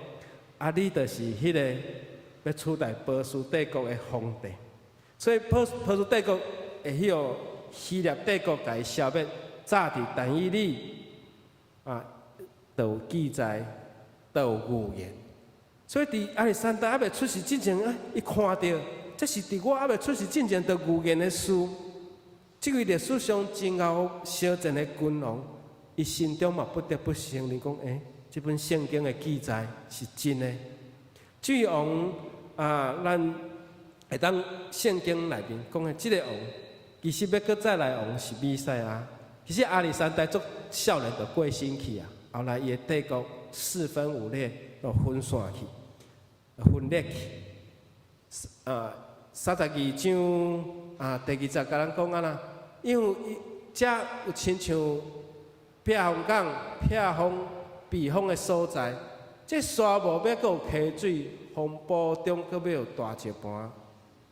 啊，你就是彼个欲取代波斯帝國的皇帝，所以波波斯帝國會予希臘帝國共伊消滅，早佇但以理啊，就有記載，就有預言。所以佇亞歷山大猶未出世之前啊，伊看著這是佇我猶未出世之前就預言的事。這位歷史上真𠢕相戰的君王，伊心中嘛不得不承認講：欸，這本聖經的記載是真的。這位王啊，咱會當聖經內面講的這个王，其實欲閣再來王是彌賽亞。其實亞歷山大足少年就過身去啊，後來伊的帝國四分五裂，就分散去，分裂去。啊，32章啊，第二節共咱講按怎？因為伊遮有親像避風港、避風避風的所在，這沙漠欲閣有溪水，風暴中閣欲有大石磐，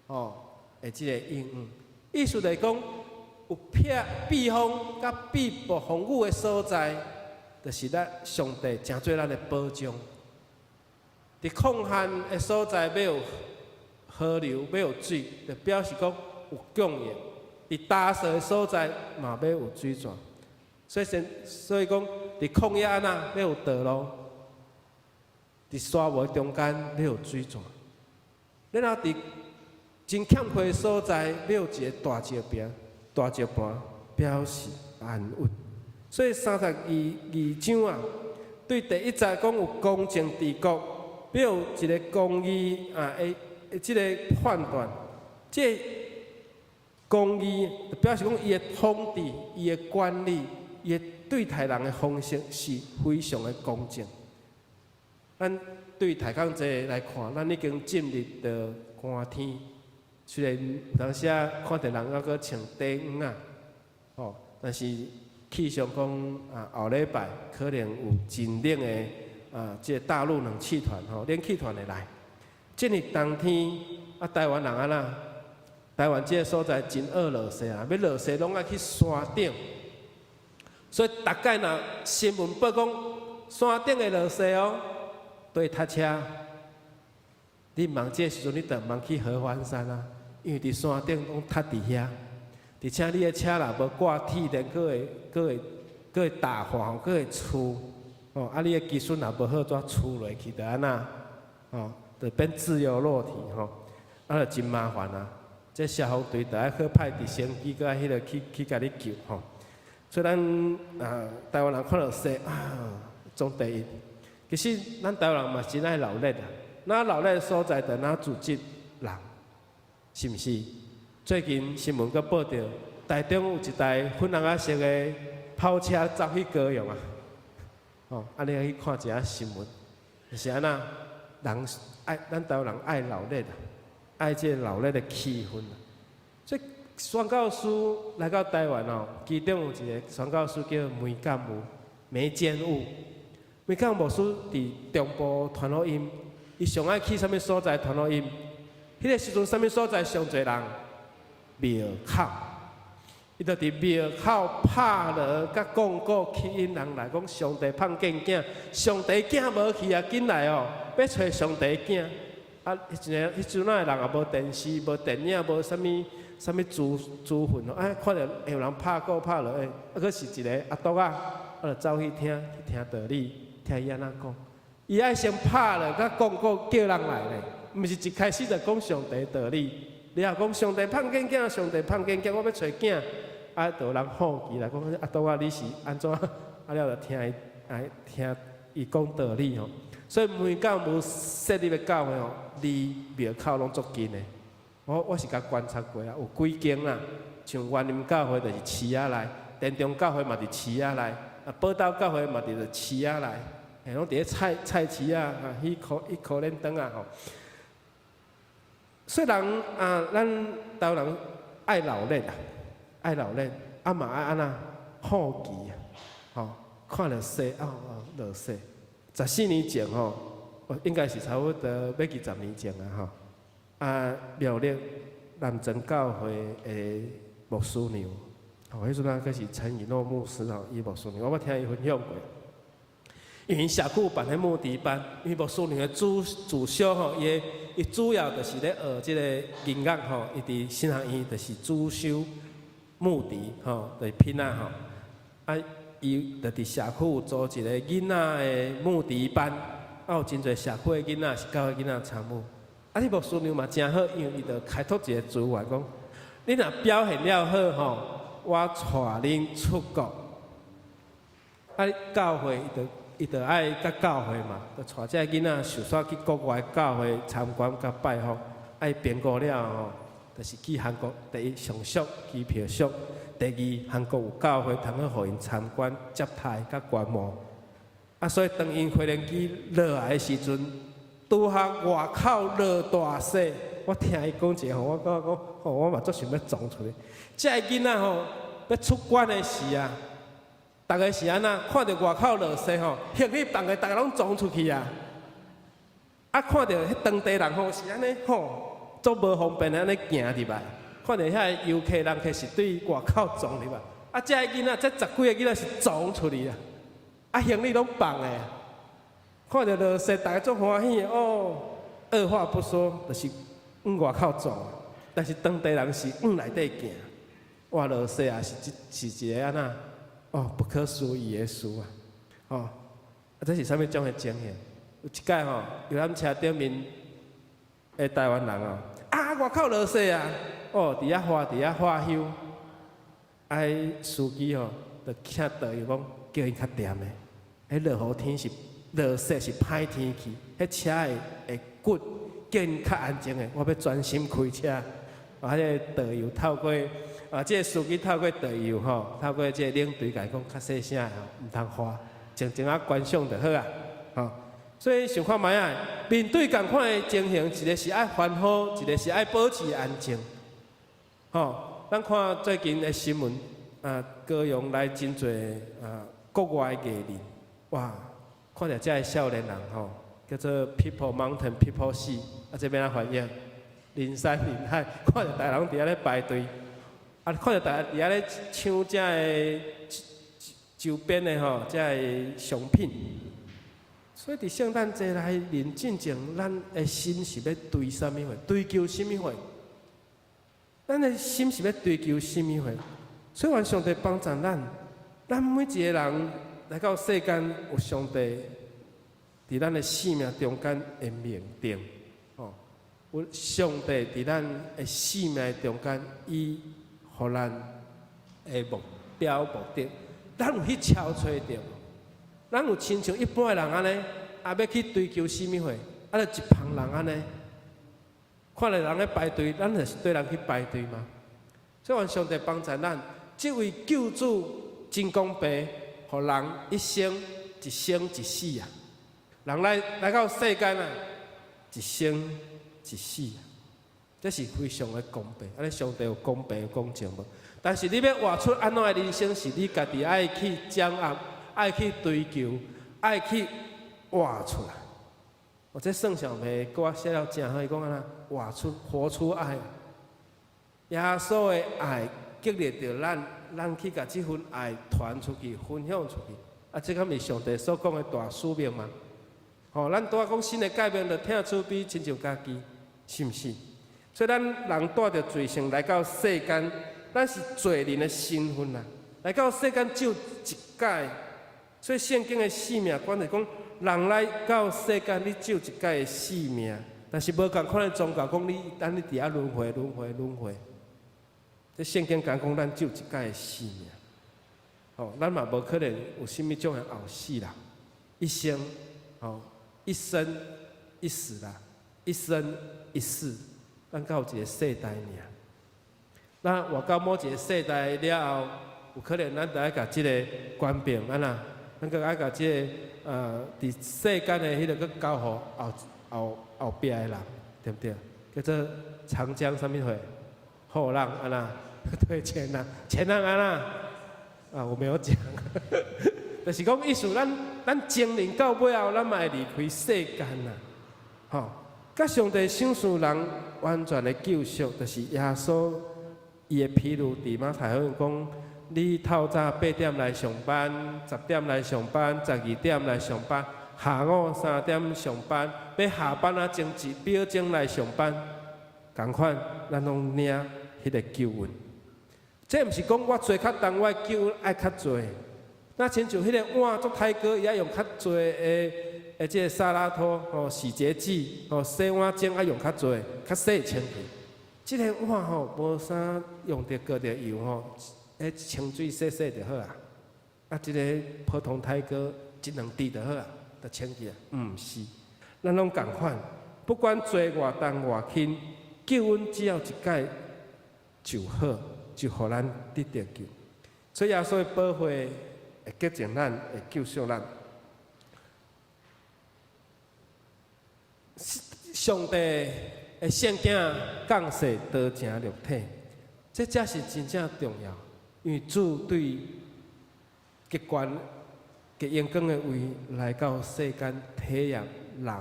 吼，的這个應允。意思就是講，有避避風佮避暴風雨的所在，就是咱上帝成做咱的保障。佇曠旱的所在，欲有河流，欲有水，就表示講有供應。佇乾燥的所在，嘛欲有水泉。所以，所以講，佇曠野按怎欲有道路？佇沙漠中間欲有水泉。然後佇真欠缺的所在，欲有一个大石壁、大石磐，表示安穩。所以32、2章啊，對第一節講有公正治國，欲有一个公義啊，的這个判斷，這个公義表示講伊的統治、伊的管理、伊的對待人的方式是非常的公正。咱對抬槓這來看，咱已經進入到寒天，雖然有當時啊看著人猶閣穿短衫仔，吼，但是氣象講啊，後禮拜可能有真冷的啊，這个大陸冷氣團吼，冷氣團會來。進入冬天，啊，台灣人按怎？台灣這个所在真惡落雪啊，欲落雪攏愛去山頂。所以逐擺若新聞報講山頂會落雪哦，對塞車。你毋通這个時陣，你就毋通去合歡山啊，因為佇山頂攏塞佇遐，而且你的車若無掛鐵鏈，閣會打滑，閣會欶，哦，啊，你的技術若無好，怎欶落去就按怎，哦，就變自由落體吼，啊，就真麻煩啊。這消防隊就愛去派直升機閣愛彼个去共你救吼。所以咱啊，台灣人看著雪啊，總第一。其實咱台灣人嘛真愛鬧熱啊，若鬧熱的所在，就若組織人，是毋是？最近新聞閣報著，台中有一台粉紅仔色的跑車走去高雄啊！哦，啊，你去看一下新聞，是按怎？人愛咱台灣人愛鬧熱啊，愛這個鬧熱的氣氛啊。所以宣教師來到台灣哦，其中有一个宣教師叫梅鑑武，梅堅武。梅鑑牧師佇中部傳福音，伊上愛去啥物所在傳福音？彼个時陣啥物所在上濟人？廟口。伊就佇廟口拍鑼佮講告吸引人來，講上帝放見囝，上帝囝無去啊，緊來哦，欲揣上帝囝。啊，彼陣彼陣仔的人也無電視、無電影、無啥物啥物資訊哦，啊，看著有人拍鼓拍鑼，欸，啊，閣是一个阿篤仔，啊，就走去聽，去聽道理，聽伊按怎講。伊愛先拍鑼佮講告叫人來咧，毋是一開始就講上帝道理。你若講上帝放見囝，上帝放見囝，我欲揣囝，啊，就有人好奇來講，阿篤仔你是按怎？啊了就聽伊，來聽伊講道理吼。所以梅教母設立的教會吼，離廟口攏足近的。我是共觀察過啊，有幾間啦，像員林教會就是市仔內，田中教會嘛佇市仔內，啊寶島教會嘛佇咧市仔內，嘿，攏佇咧菜市仔啊，彼箍輾轉啊吼。雖然啊，咱台灣人愛鬧熱啊，愛鬧熱，啊嘛愛按怎好奇啊，吼，看著雪哦哦落雪。14年前吼，應該是差不多欲去10年前啊吼。啊，苗栗南庄教會的牧師娘，吼，彼陣啊，閣是陳以諾牧師吼，伊牧師娘，我捌聽伊分享過。因為社區辦彼牧笛班，因為牧師娘的主修吼，伊的伊主要就是咧學這个音樂吼，伊佇神學院就是主修牧笛吼，就是琵仔吼。啊，伊就佇社區有組一个囡仔的牧笛班，啊，有真濟社區的囡仔是教會囡仔參與。啊，這牧師娘嘛誠好，因為伊就開拓一个資源，講你若表現了好吼，我帶恁出國。啊，教會伊就愛佮教會嘛，就帶這个囡仔受煞去國外教會參觀佮拜訪，啊，伊評估了吼，就是去韓國，第一上俗機票俗，第二韓國有教會通好予𪜶參觀接待佮觀摩。啊，所以當𪜶飛行機落來的時陣，拄好外口落大雪，我聽伊講一个吼，我感覺講吼，我嘛足想欲撞出去。這个囡仔吼，欲出關的時啊，逐个是按怎？看著外口落雪吼，行李放的逐个攏撞出去啊！啊，看著彼當地人吼是按呢吼，足無方便按呢行入來。看著遐个遊客人客是對外口撞入來，啊，這个囡仔，這十幾个囡仔是撞出去啊！啊，行李攏放的，看著落雪，逐个足歡喜的哦。二話不說，就是往外口撞。但是當地人是往內底行。哇，落雪啊，是一个按怎？哦，不可思議的事啊！哦，啊，這是啥物種的情形？有一擺吼，遊覽車頂面的台灣人哦，啊，外口落雪啊！哦，佇遐花，佇遐花香，啊，彼司機吼，就請導遊講叫𪜶較恬的。彼落雨天是落雪是歹天氣，彼車會會滾，叫𪜶較安靜的，我欲專心開車。啊，彼個導遊透過啊，這個司機透過導遊吼，透過這個領隊共伊講較細聲的吼，毋通喊，靜靜仔觀賞就好啊。吼，所以想看覓仔，面對仝款的情形，一個是愛歡呼，一個是愛保持安靜。吼，咱看最近的新聞，啊，高雄來真濟啊國外藝人，哇，看著遮的少年人吼，叫做 People Mountain People Sea，啊，這欲按怎翻譯？人山人海，看著逐家攏佇遐咧排隊，啊，看著逐家佇遐咧搶遮的周邊的吼，遮的商品。所以佇聖誕節來臨進前，咱的心是欲追啥物貨？追求啥物貨？咱的心是欲追求啥物貨？所以願上帝幫助咱，咱每一个人來到世間，有上帝佇咱的生命中間的命定，吼，有上帝佇咱的生命中間，伊予咱的目標目的，咱有去敲揣著。咱有親像一般的人按呢，啊欲去追求啥物貨，啊就一蜂人按呢，看著人咧排隊，咱就是綴人去排隊嘛。所以願上帝幫助咱，這位救主真公平，予人一生一生一死啊！人來來到世間啊，一生一死啊，這是非常的公平。按呢上帝有公平公正無？但是你欲活出按怎的人生，是你家己愛去掌握。愛去追求，愛去活出來。我這聖小梅閣我寫了誠好，伊講按怎活出活出愛。耶穌的愛激勵著咱，咱去共這份愛傳出去、分享出去。啊，這敢毋是上帝所講的大使命嗎？吼，咱拄仔講新的誡命，就疼厝邊親像家己，是毋是？所以咱人帶著罪性來到世間，咱是罪人的身份啊。來到世間只有一擺。所以聖經的生命觀就講，人來到世間，你只有一擺的生命，但是無仝款的宗教講你，等你佇遐輪迴、輪迴、輪迴。這聖經講講，咱只有一擺的生命，吼，咱嘛無可能有啥物種的後世啦，一生，吼，一生一死啦，一生一世，咱閣有一個世代爾。那活到某一個世代了後，有可能咱就愛共這個權柄按怎？咱閣愛共這個佇世間的彼個閣交予後後後壁的人，對毋對？叫做長江啥物貨？後浪按怎？對，前浪，前浪按怎？啊，我沒有講，就是講意思，咱咱精靈到尾後，咱嘛會離開世間啦，吼。佮上帝賞賜人完全的救贖，就是耶穌伊的譬喻佇馬太福音講。你透早8點來上班，10點來上班，12點來上班，下午3點上班，欲下班仔前一秒鐘來上班，仝款，咱攏領彼個救恩。這毋是講我做較重，我救恩愛較濟。若親像彼個碗足歹閣，伊愛用較濟的的這個沙拉托吼，洗潔劑吼，洗碗精愛用較濟，較洗會清氣。這個碗吼無啥用著閣著油吼。彼清水洗洗就好啊，啊，這個普通刣膏一兩滴就好啊，就清氣啊。毋是，咱攏仝款，不管做偌重偌輕，救恩只要一擺就好，就予咱得著救。所以耶穌的寶血會潔淨咱，會救贖咱。上帝的聖囝降世道成肉體，這才是真正重要。因為主對極懸極榮光的位來到世間體驗人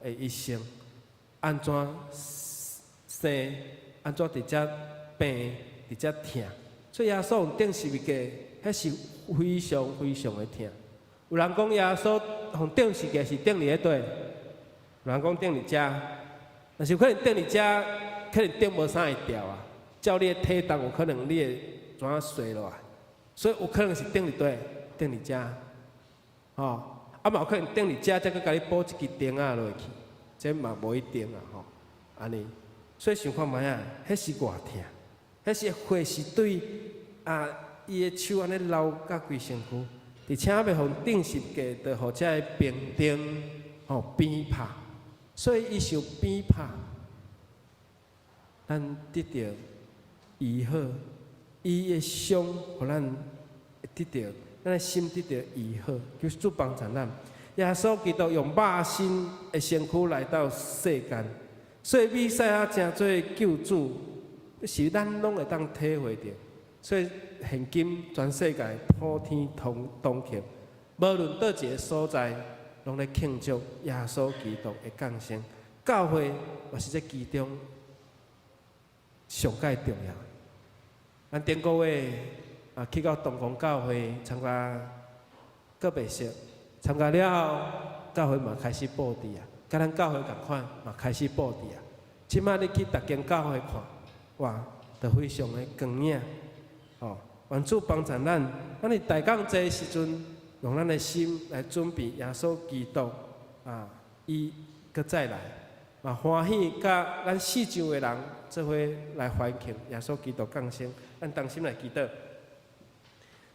的一生，按怎生，按怎佇遮病，佇遮疼。所以耶穌予釘十字架，彼是非常非常的疼。有人講耶穌予釘十字架是釘佇咧佗，有人講釘佇遮，但是有可能釘佇遮，可能釘無啥會牢啊。照你的體重，有可能你會怎啊摔落來，所以有可能是釘佇佗，釘佇遮，吼，啊嘛有可能釘佇遮，才閣共你補一支釘仔落去，這嘛無一定啊，吼，按呢，所以想看覓仔，彼是偌疼，彼是血是對啊，伊的手按呢摎甲規身軀，而且欲予釘十架，就予這个兵丁吼鞭拍，所以伊受鞭拍，咱得著醫好，伊的傷予咱得著，咱的心得著醫好，求主幫助咱。耶穌基督用肉身的身軀來到世間，所以彌賽亞成做救主，是咱攏會當體會著。所以現今全世界普天同慶，無論佗一个所在，攏咧慶祝耶穌基督的降生。教會嘛是這其中上蓋重要。咱頂個月啊去到東光教會參加告別式，參加了後，教會嘛開始布置啊，佮咱教會仝款嘛開始布置啊。這擺你去逐間教會看，哇，都非常的光影。吼，願主幫助咱，咱佇大降節的時陣，用咱的心來準備耶穌基督啊，伊閣再來，嘛歡喜佮咱四周的人做伙來歡慶耶穌基督降生。咱同心來祈禱，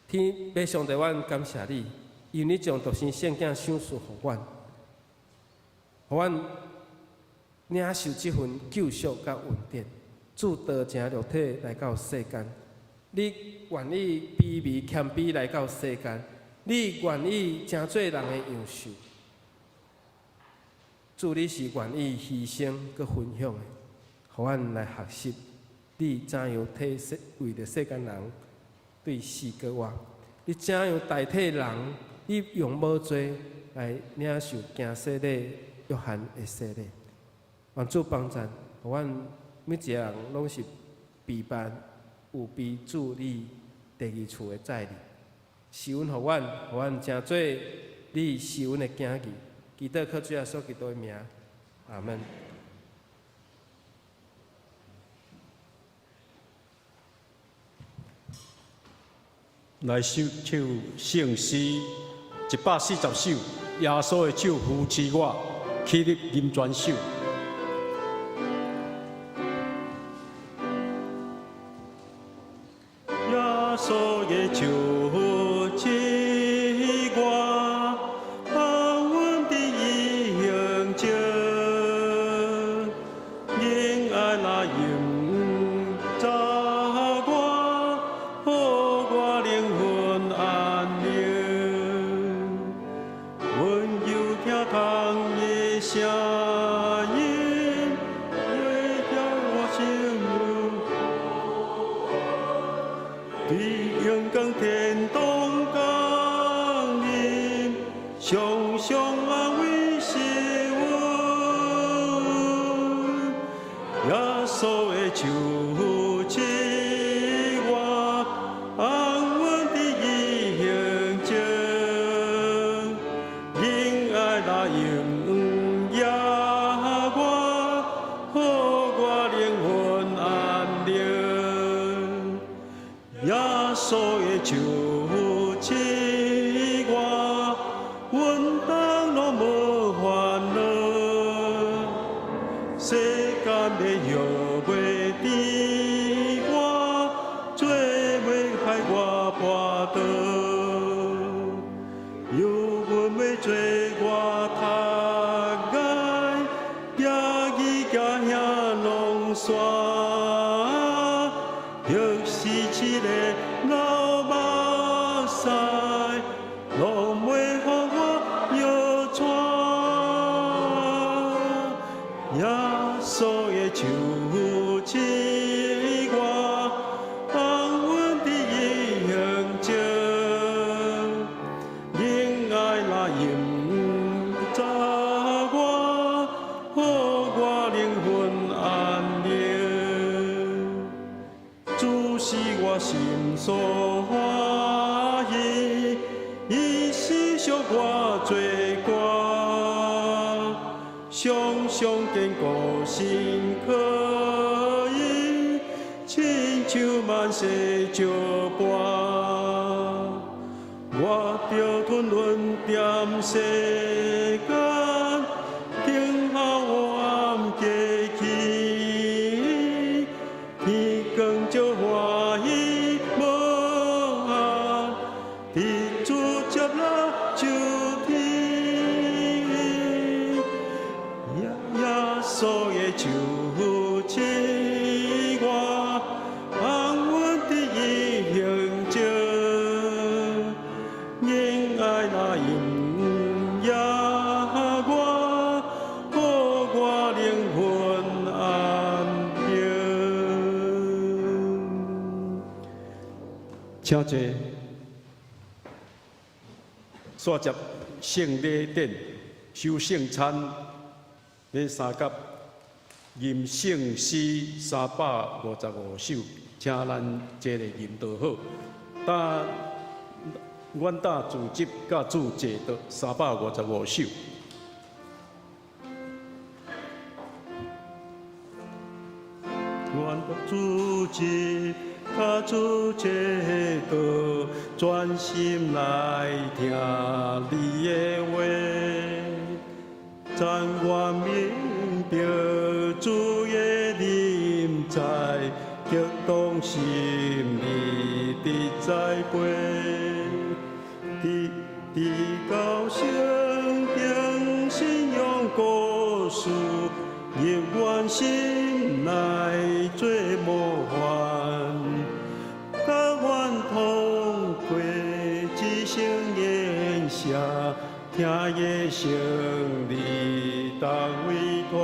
天父上帝，阮感謝你，因為你將獨生聖子賞賜予阮，予阮領受這份救贖佮恩典，主道成肉體來到世間。你願意卑微謙卑來到世間，你願意成做人的樣式，主你是願意犧牲閣分享的，予阮來學習你怎樣替世為著世間人對死閣活，你怎樣代替人，你用無罪來領受行洗禮約翰的洗禮。願主幫助，予阮每一个人攏是備辦。有備主你第二次的再臨，施恩予阮，予阮成做你施恩的囝兒。祈禱靠主耶穌基督的名，阿門。來首唱聖詩140首，耶穌的手扶持我，起立林專手。耶穌的手扶持我，安穩佇異形中，仁愛來引導我，予我靈魂安寧。溫柔聽通伊聲音，袂叫我心伫榮光天堂降臨，常常安慰是阮。耶穌的手扶持我，安穩佇異形中，仁愛來引領我，予我靈魂安寧。耶穌的手扶持我，阮當攏無煩惱。世間的藥袂治我，罪袂害我跋倒。憂鬱袂做我讀礙，行義行遐攏煞。欲是一个流目屎，攏袂予我搖掣。耶穌的手扶持我，安穩佇異形中，仁愛來引導我，予我靈魂安寧。主是我心所歡喜，伊洗濯我罪過，常常堅固心可以，親像萬世石伴。我著吞忍踮世間，等候黑暗過去，天光照歡喜無限，請坐。煞接聖禮典，守聖餐，咧三甲吟聖詩355首，請咱齊來吟就好。搭阮搭主集佮主坐的355首。阮主集佮主坐道，专心來聽你的話，但願明白主的臨在，激動心裡的栽培，直直到聖經信仰故事，入阮心內做模範，佮阮通過一生筵席，聽伊勝利同為團，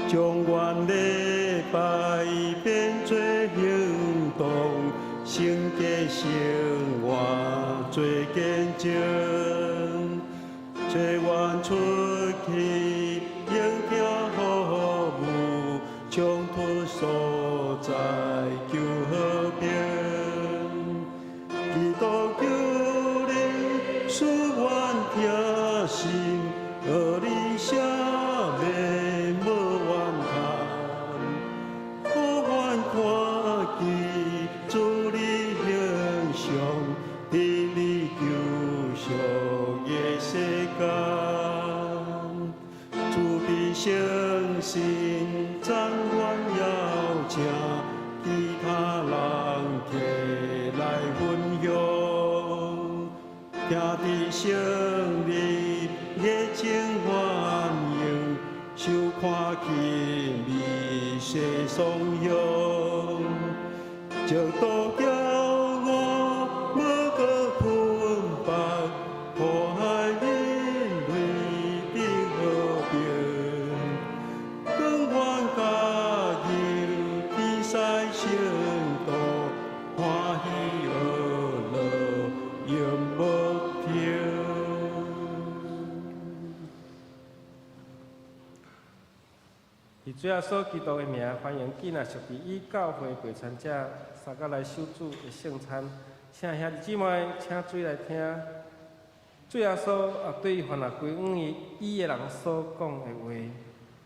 將阮禮拜變做行動，聖潔生活做見證，做阮出去應聽服務，衝突所在求和平。基督求你賜阮聽信，學你赦免無怨嘆，予阮看見主你形象，佇你救贖的世間。慈悲聖神讚阮邀請其他人客來分享，聽佇勝利熱情歡迎，收看起美勢雙雄，直到叫我無閣困縛，苦海人類的和平，光阮加入天使聖徒，歡喜樂樂永無停。以主耶穌基督的名，歡迎囝仔屬佇以教會陪參者，三甲來守主的聖餐。請兄弟姊妹，請注意來聽。主耶穌啊，對犯了歸向伊的人所講的話。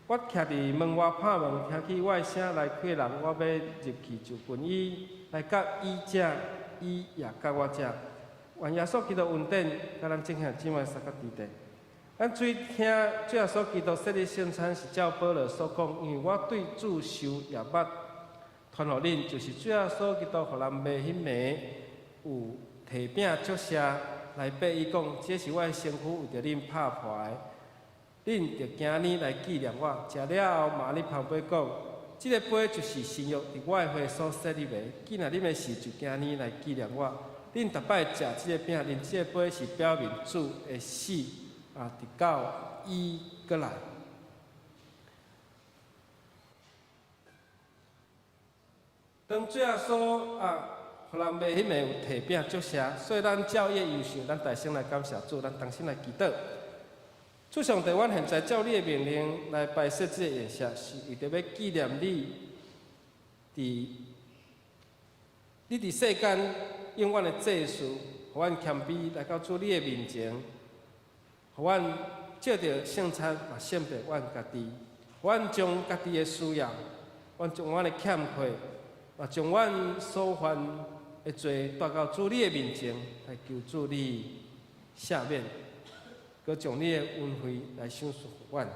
我徛佇門外拍門，聽起我的聲來開人，我欲入去就近伊，來佮伊食，伊也佮我食。願耶穌基督恩典，佮咱眾兄弟姊妹相佮佇咧。咱注意聽，主耶穌基督設立聖餐是照保羅所講，因為我對主受藥物傳予恁，就是主耶穌基督予人賣彼暝有提餅祝謝來擘伊講，這是我的身軀，為著恁拍破的，恁著行呢來紀念我。食了後，嘛按呢捧杯講，這个杯就是新約佇我的血所設立的，既若啉的時就行呢來紀念我。恁逐擺食這个餅，啉這个杯，是表明主的死啊，直到伊閣來。當主耶穌啊，予人賣彼暝有提餅祝謝，所以咱照伊的樣式，咱大聲來感謝主，咱同心來祈禱。主上帝，阮現在照你的命令來擺設這個宴席，是為著欲紀念你佇你佇世間永遠的祭司，予阮謙卑來到主你的面前，予阮藉著聖餐嘛聖別阮家己，予阮將家己的需要，阮將阮的欠缺，嘛將阮所犯的罪帶到主你的面前，來求主你赦免，閣將你的恩惠來賞賜予阮。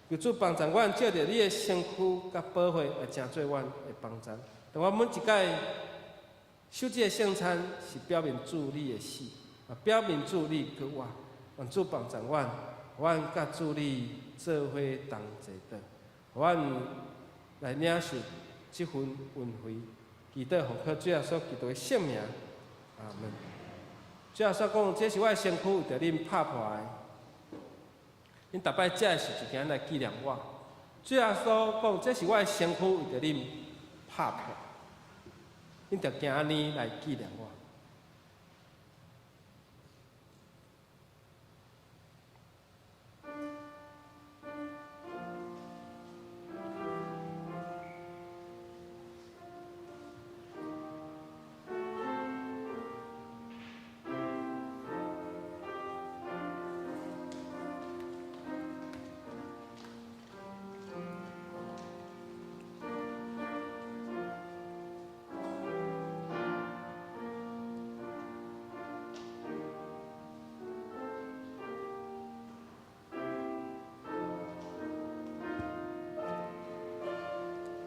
求主幫助阮，藉著你的身軀佮寶血來成做阮的幫助。當阮每一擺守這个聖餐，是表明主你的死，嘛表明主你閣活。願主幫助阮，阮佮主你做伙同齊倒，阮來領受這份恩惠。祈禱奉靠主耶穌基督的聖名，阿門。主耶穌講：這是我的身軀，為著恁拍破的。恁逐擺食的時，就行來紀念我。主耶穌講：這是我的身軀，為著恁拍破。恁著行按呢來紀念我。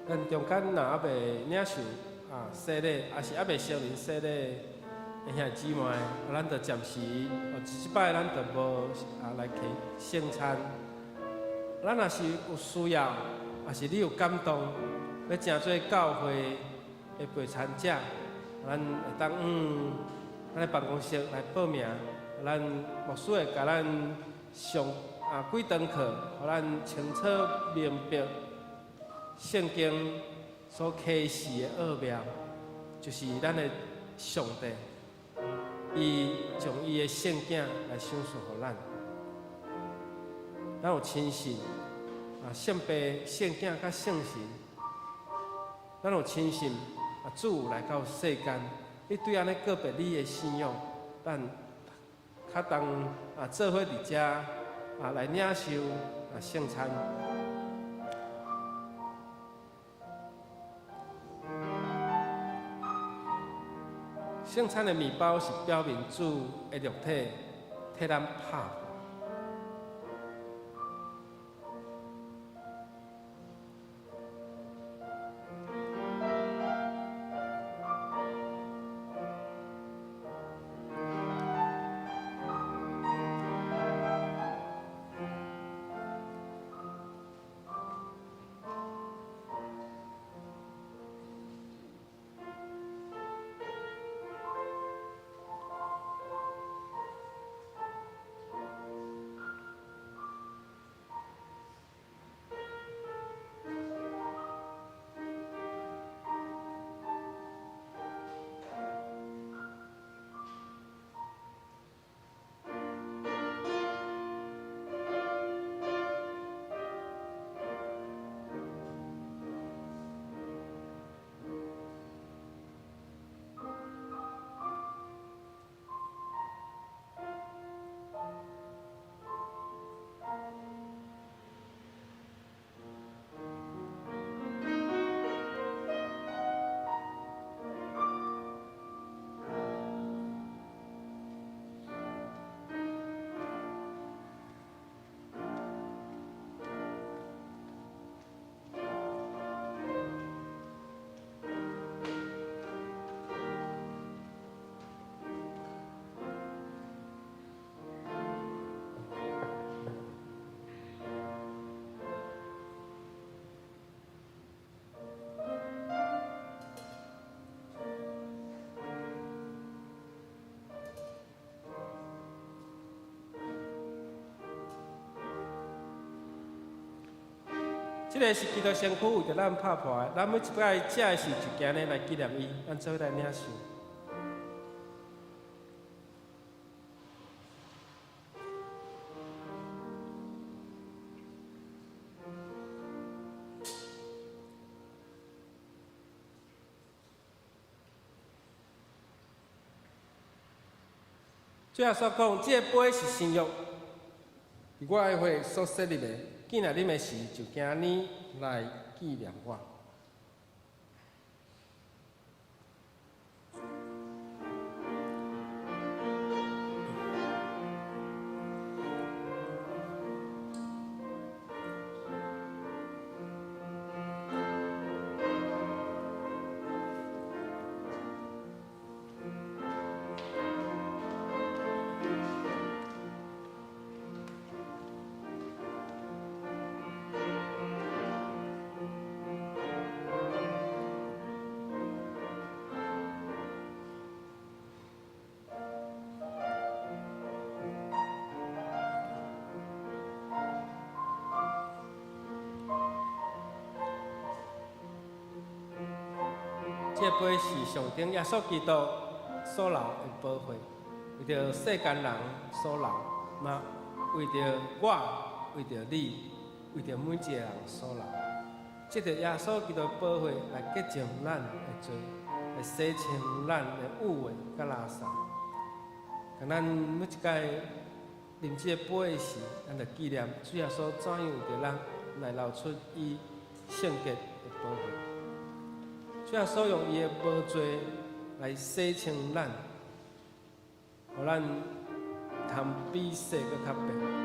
咱中間若猶未領受洗禮，抑是猶未承認洗禮的兄弟姊妹，咱就暫時，這擺咱就無來提聖餐。咱若是有需要，抑是你有感動，欲成做教會的陪餐者，咱會當咱的辦公室來報名，咱牧師會共咱上幾堂課，予咱清楚明白聖經所啟示的奧妙，就是咱的上帝，伊將伊的聖囝來賞賜予咱。咱有親信聖父、聖囝佮聖神，咱有親信主來到世間，你對按呢告別你的信仰，咱較當做伙佇遮來領受聖餐。聖餐的麵包是表明主的肉體替咱拍破。這个是基督身軀為著咱拍破的，咱每一擺食的時，就行呢來紀念伊，咱做伙來領受。最後所講，這个杯是新約，佇我的血所設立的，見來啉的時，就行呢來紀念我。這杯是象徵耶穌基督所流的寶血，為著世間人所流，嘛為著我、為著你、為著每一个人所流。藉著耶穌基督的寶血來潔淨咱的罪，來洗清咱的污穢佮垃圾。當咱每一擺啉這個杯時，咱就紀念主耶穌怎樣為著咱來流出伊聖潔的寶血。主耶穌用伊的無罪來洗清咱，予咱通比雪閣較白。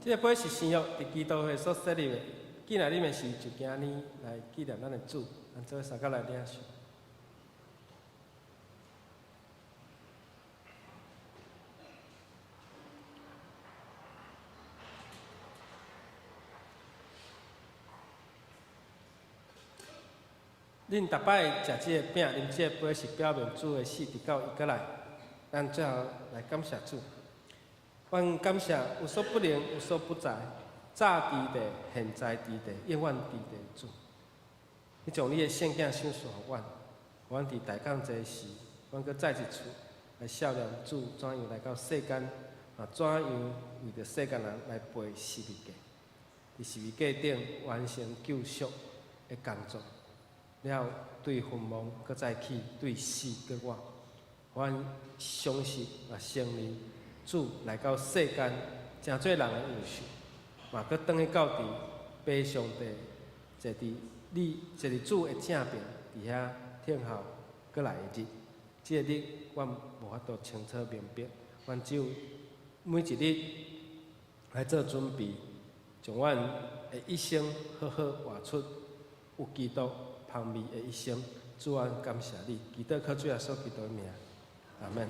這个杯是新約佇基督會所設立的，既然你們是就今日來紀念咱的主，咱做伙相共來領受。恁逐擺食這个餅、啉這个杯，是表明主的死直到伊閣來。咱最後來感謝主。阮感謝無所不能、無所不在，早佇地、現在佇地、永遠佇地的主。你將你的聖囝賞賜予阮，阮佇大降節時，阮閣再一次來數念主怎樣來到世間，啊，怎樣為著世間人來背十字架，佇十字架頂完成救贖的工作。了後對墳墓閣再起，對死閣活。阮相信也承認主來到世間，成做人的樣式，嘛閣轉去到佇父上帝坐佇你坐佇主的正爿，佇遐等候閣來的日。這个日，阮無法度清楚明白，阮只有每一日來做準備，將阮的一生好好活出有基督芳味的一生。主啊，感謝你，祈禱靠主耶穌基督的名，阿們。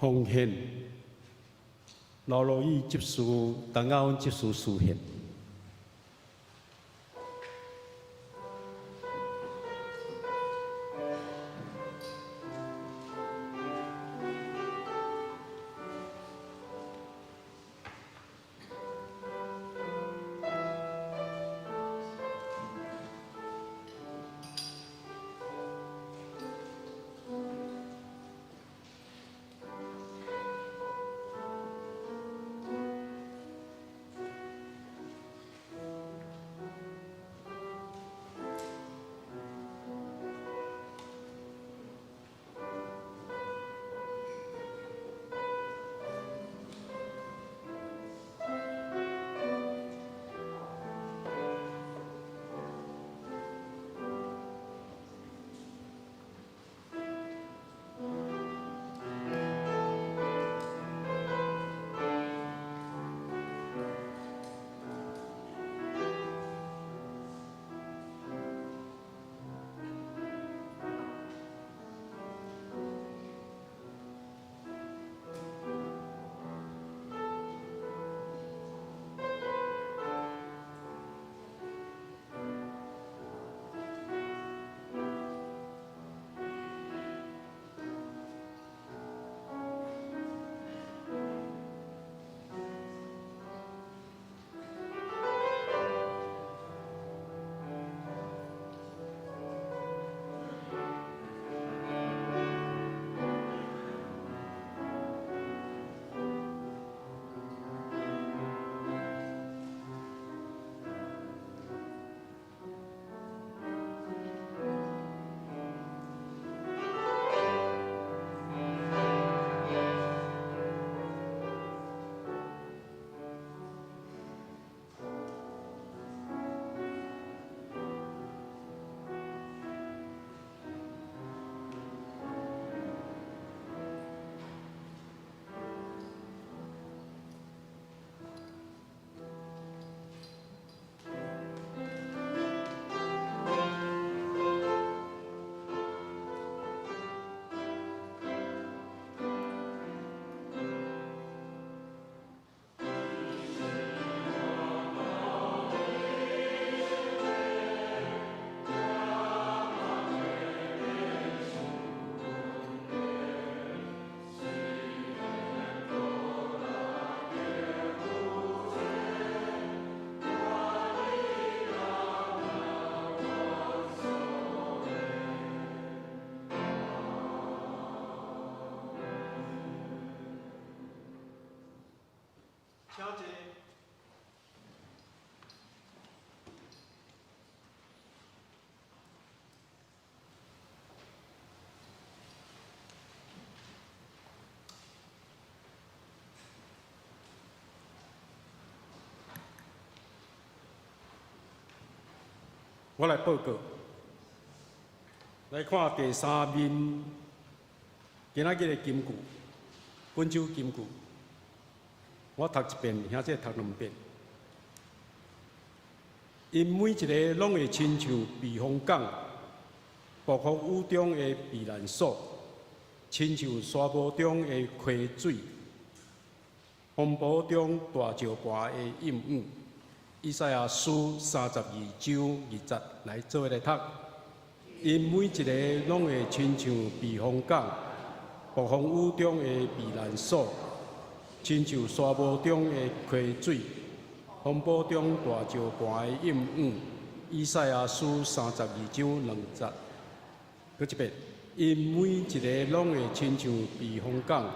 奉獻，勞勞伊執事，陳亞芬執事司獻。請坐。我來報告，來看第三面，今仔日的金句，本週金句，我讀一遍，兄弟讀兩遍。𪜶每一个攏會親像避風港，暴風雨中的避難所，親像沙漠中的溪水，風暴中大石盤的蔭雨。以賽亞書32章2節來做伙來讀。𪜶每一个攏會親像避風港，暴風雨中的避難所，親像沙漠中的溪水，風暴中大石盤的蔭雨。以賽亞書32章2節，閣一遍。𪜶每一个攏會親像避風港，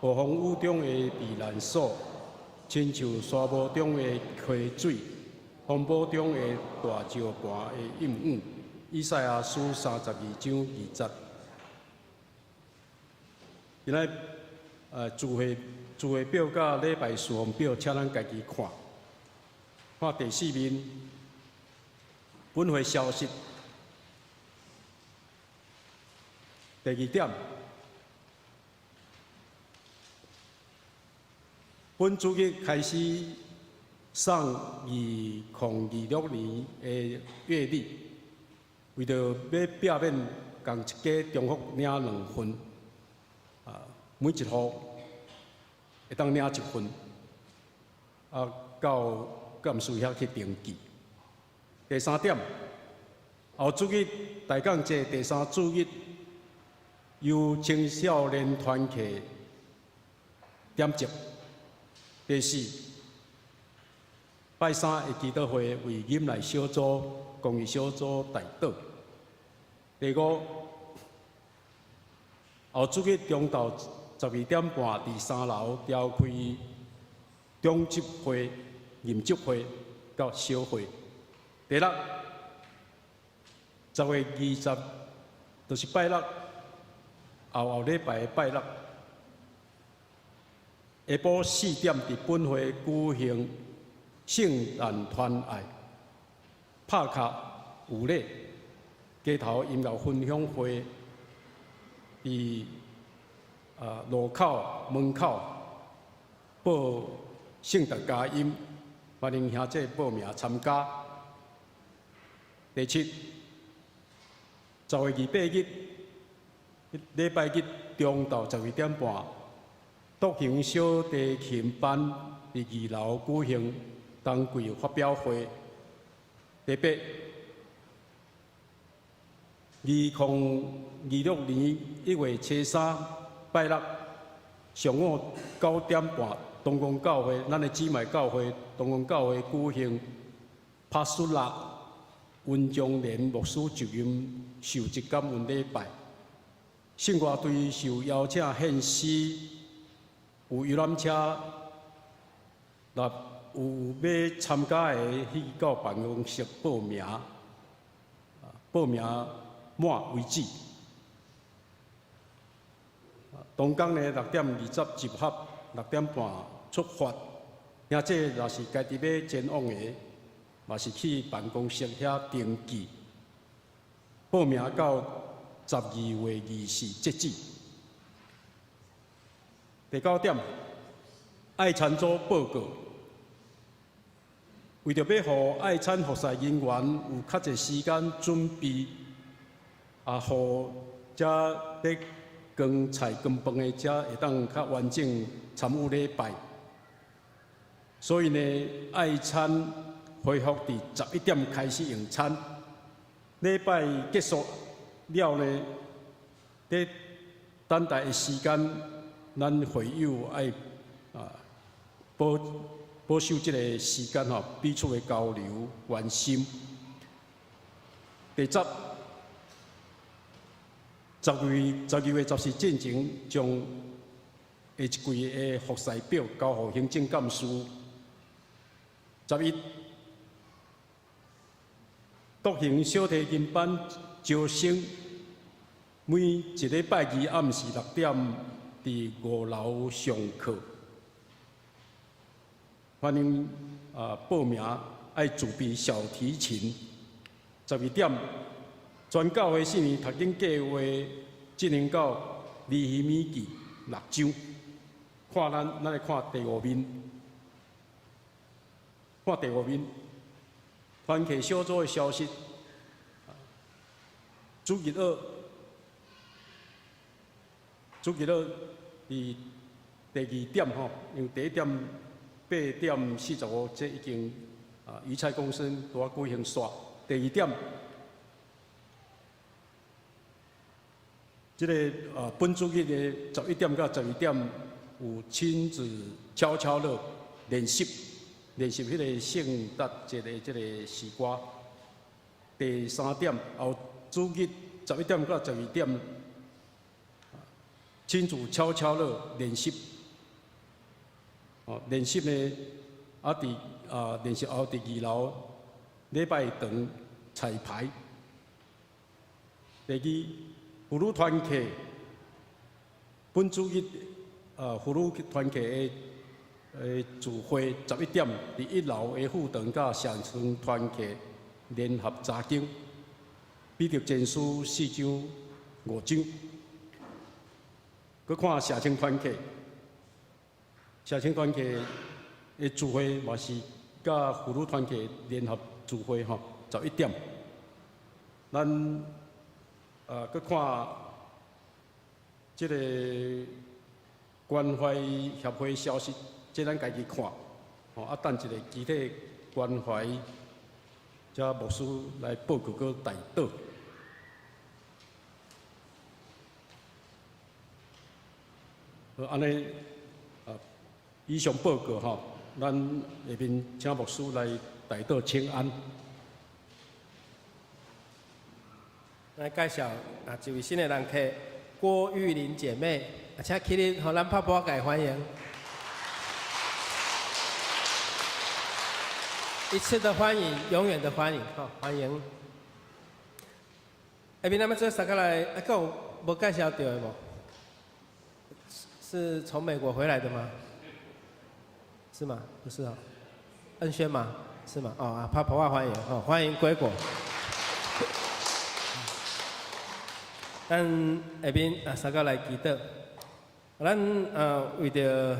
暴風雨中的避難所，親像沙漠中的溪水，風暴中的大石盤的蔭雨。以賽亞書32章2節。今仔聚會表佮禮拜事奉表，請咱家己看。看第四面，本會消息。第二點，本主日開始送2026年的月曆，為著欲避免仝一家重複領兩份，每一戶會當領一份，啊，到幹事遐去登記。第三點，後主日大降節第三主日，由青少年團契點燭。第四，拜三的祈禱會為忍耐小組、公義小組代禱。第五，後主日中晝12點半，佇三樓召開長執會、任職會佮小會。第六，10月20，就是拜六，後後禮拜的拜六，下晡4點，佇本會舉行聖誕團愛，拍卡有禮，街頭音樂分享會，佇路口門口報聖誕佳音，歡迎兄弟報名參加。第七，10月28日，禮拜日中晝12點半，獨行小提琴班佇二樓舉行冬季發表會。第八，2026年1月初三拜六上午9點半，東光教會，咱的姊妹教會，東光教會舉行帕蘇拉溫章蓮牧師就任受職感恩禮拜。聖歌隊受邀請獻詩，有遊覽車，若有欲參加的，去到辦公室報名，報名滿為止。同工呢，6點20集合，6點半出發。兄弟若是家己欲前往的，嘛是去辦公室遐登記，報名到12月24截止。第九點，愛餐組報告。為著欲予愛餐服侍人員有較濟時間準備，啊，予遮咧扛菜扛飯的遮會當較完整參與禮拜。所以呢，愛餐恢復佇11點開始用餐，禮拜結束了呢，佇等待的時間，咱會友愛啊保守這个時間吼，彼此的交流關心。第十，12月14進前，將下一季的服侍表交予行政幹事。11，獨行小提琴班招生，每一禮拜二暗時6點，佇五樓上課。歡迎啊報名，愛自備小提琴。12點，全教會四年讀經計劃進行到尼希米記六章。看咱來看第五面，看第五面，團契小組的消息。主日學，主日學佇第二點吼，因為第一點8點45，這已經啊魚菜共生拄仔舉行煞。第二點，這个啊本主日的11點到12點有親子悄悄樂練習，練習彼個聖誕節的這个詩歌。第三點，後主日11點到12點，親子悄悄樂練習。哦，練習呢，啊佇啊練習後佇二樓禮拜堂彩排。第二，婦女團契，本主日啊婦女團契的聚會11點，佇一樓的副堂佮社村團契聯合查經，彼得前書四章五章。閣看社青團契，社青團契的聚會嘛是佮婦女團契聯合聚會吼，十一點。咱閣看這个關懷協會消息，這咱家己看。吼，啊，等一下其他關懷，才牧師來報告閣代禱。好，按呢，啊，以上報告吼，咱下面請牧師來代禱請安。來介紹啊，一位新的人客郭玉玲姐妹，啊，請起立，予咱拍鼓共伊歡迎。一次的歡迎，永遠的歡迎，好，歡迎。下面咱們做三個來，啊，閣有無介紹到的無？是從美國回來的嗎？是嗎？不是啊，恩軒嗎？是嗎？哦啊，拍鼓歡迎，哦，歡迎歸國。咱下面啊，三個來祈禱。咱啊為著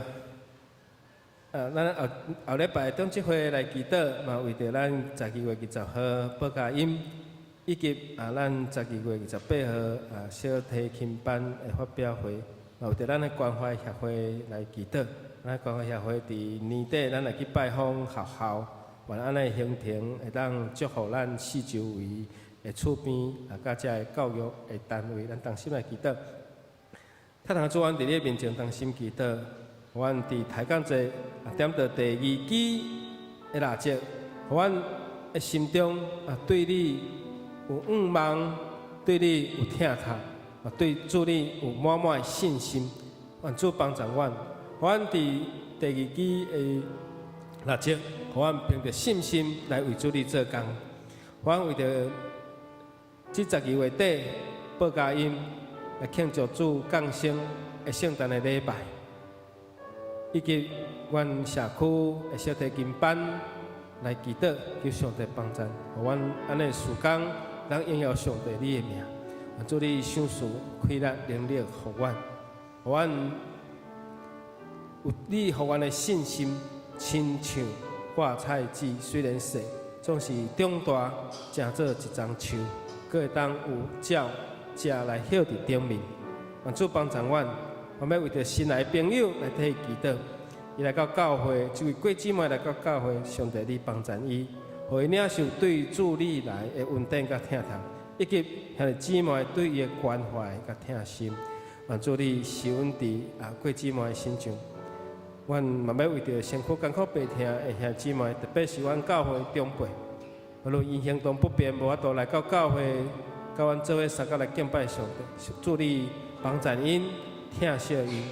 啊，咱後後禮拜中這會來祈禱，嘛為著咱12月20號報佳音，以及啊咱12月28號啊小提琴班的發表會，嘛為著咱的關懷協會來祈禱。咱關懷協會佇年底，咱來去拜訪學校，願按呢行程會當祝福咱四周圍的厝邊啊，佮遮个教育的單位，咱同心來祈禱。天父主，阮佇你面前同心祈禱，阮佇抬槓節啊，點著第二支的蠟燭，予阮的心中啊，對你有向望，對你有疼痛，啊，對主你有滿滿的信心。願主幫助阮，予阮佇第二支的蠟燭，予阮憑著信心來為主你做工。予阮為著這12月底報佳音來慶祝主降生的聖誕的禮拜，以及阮社區的小提琴班來祈禱，求上帝幫助，予阮按呢事工，咱榮耀上帝你的名。願主你賞賜氣力能力予阮，予阮有你予阮的信心，親像掛菜籽，雖然細，總是長大成做一叢樹。閣會當有鳥食來歇佇頂面。願主幫助阮，我欲為著新來的朋友來替伊祈禱。伊來到教會，這位郭姊妹來到教會，上帝你幫助伊，予伊領受對主你來的恩典佮疼痛，以及兄弟姊妹對伊的關懷佮疼心。願主你施恩佇啊郭姊妹的身上。阮嘛欲為著身軀艱苦病痛的兄弟姊妹，特別是阮教會長輩。無論𪜶行動不便，無法度來到教會，佮阮做伙相佮來敬拜上帝。主你幫助𪜶，疼惜𪜶，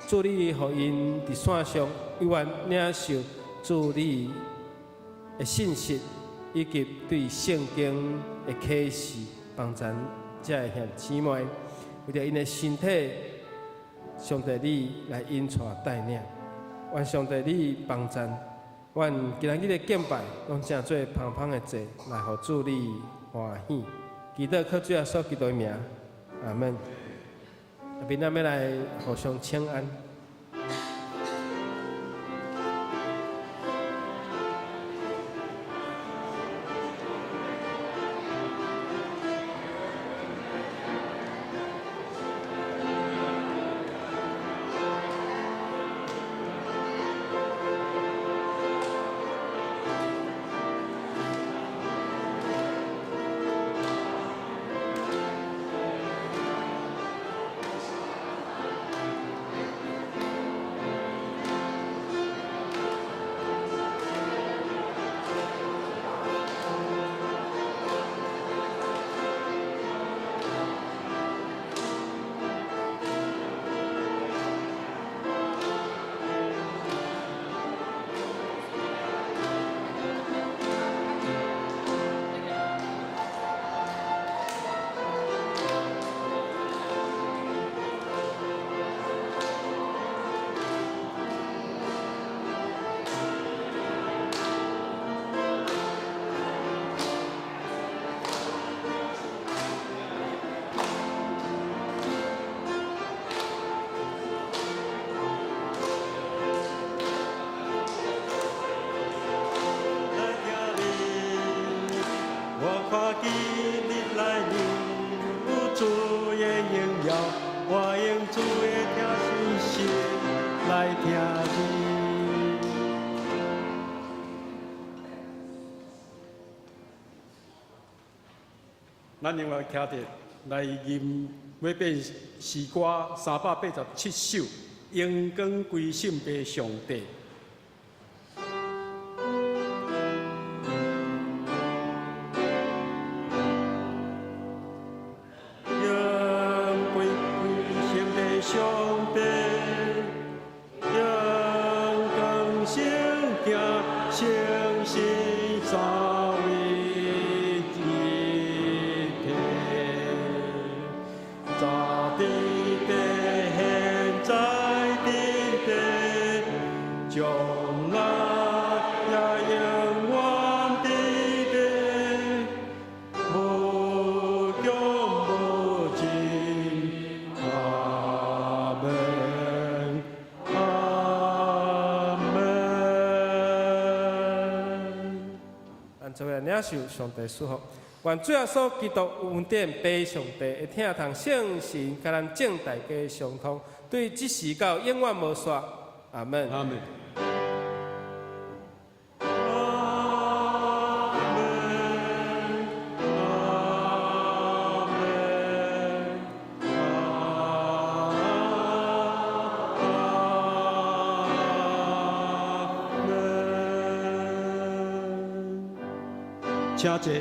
主你予𪜶佇線上永遠領受主你的信息，以及對聖經的啟示，幫助這个兄弟姊妹，為著𪜶的身體，上帝你來引帶帶領，願上帝你幫助。阮今仔日的敬拜，攏成做芳芳的祭，來予主你歡喜。祈禱靠主耶穌基督的名，阿門。下面咱欲來互相請安。來聽你。咱另外徛佇來吟欲變詩歌387首，榮光歸聖父上帝。榮光歸聖父上帝，榮光聖行聖神三位一體，早佇地，現在佇地，將來也永遠佇地，無窮無盡，阿門，阿門。咱做伙領受上帝賜福，願主耶穌基督恩典、父上帝的疼痛、聖神，佮咱眾大家相通，對這時到永遠無煞。阿門。阿門。阿門，阿門，阿門。請坐。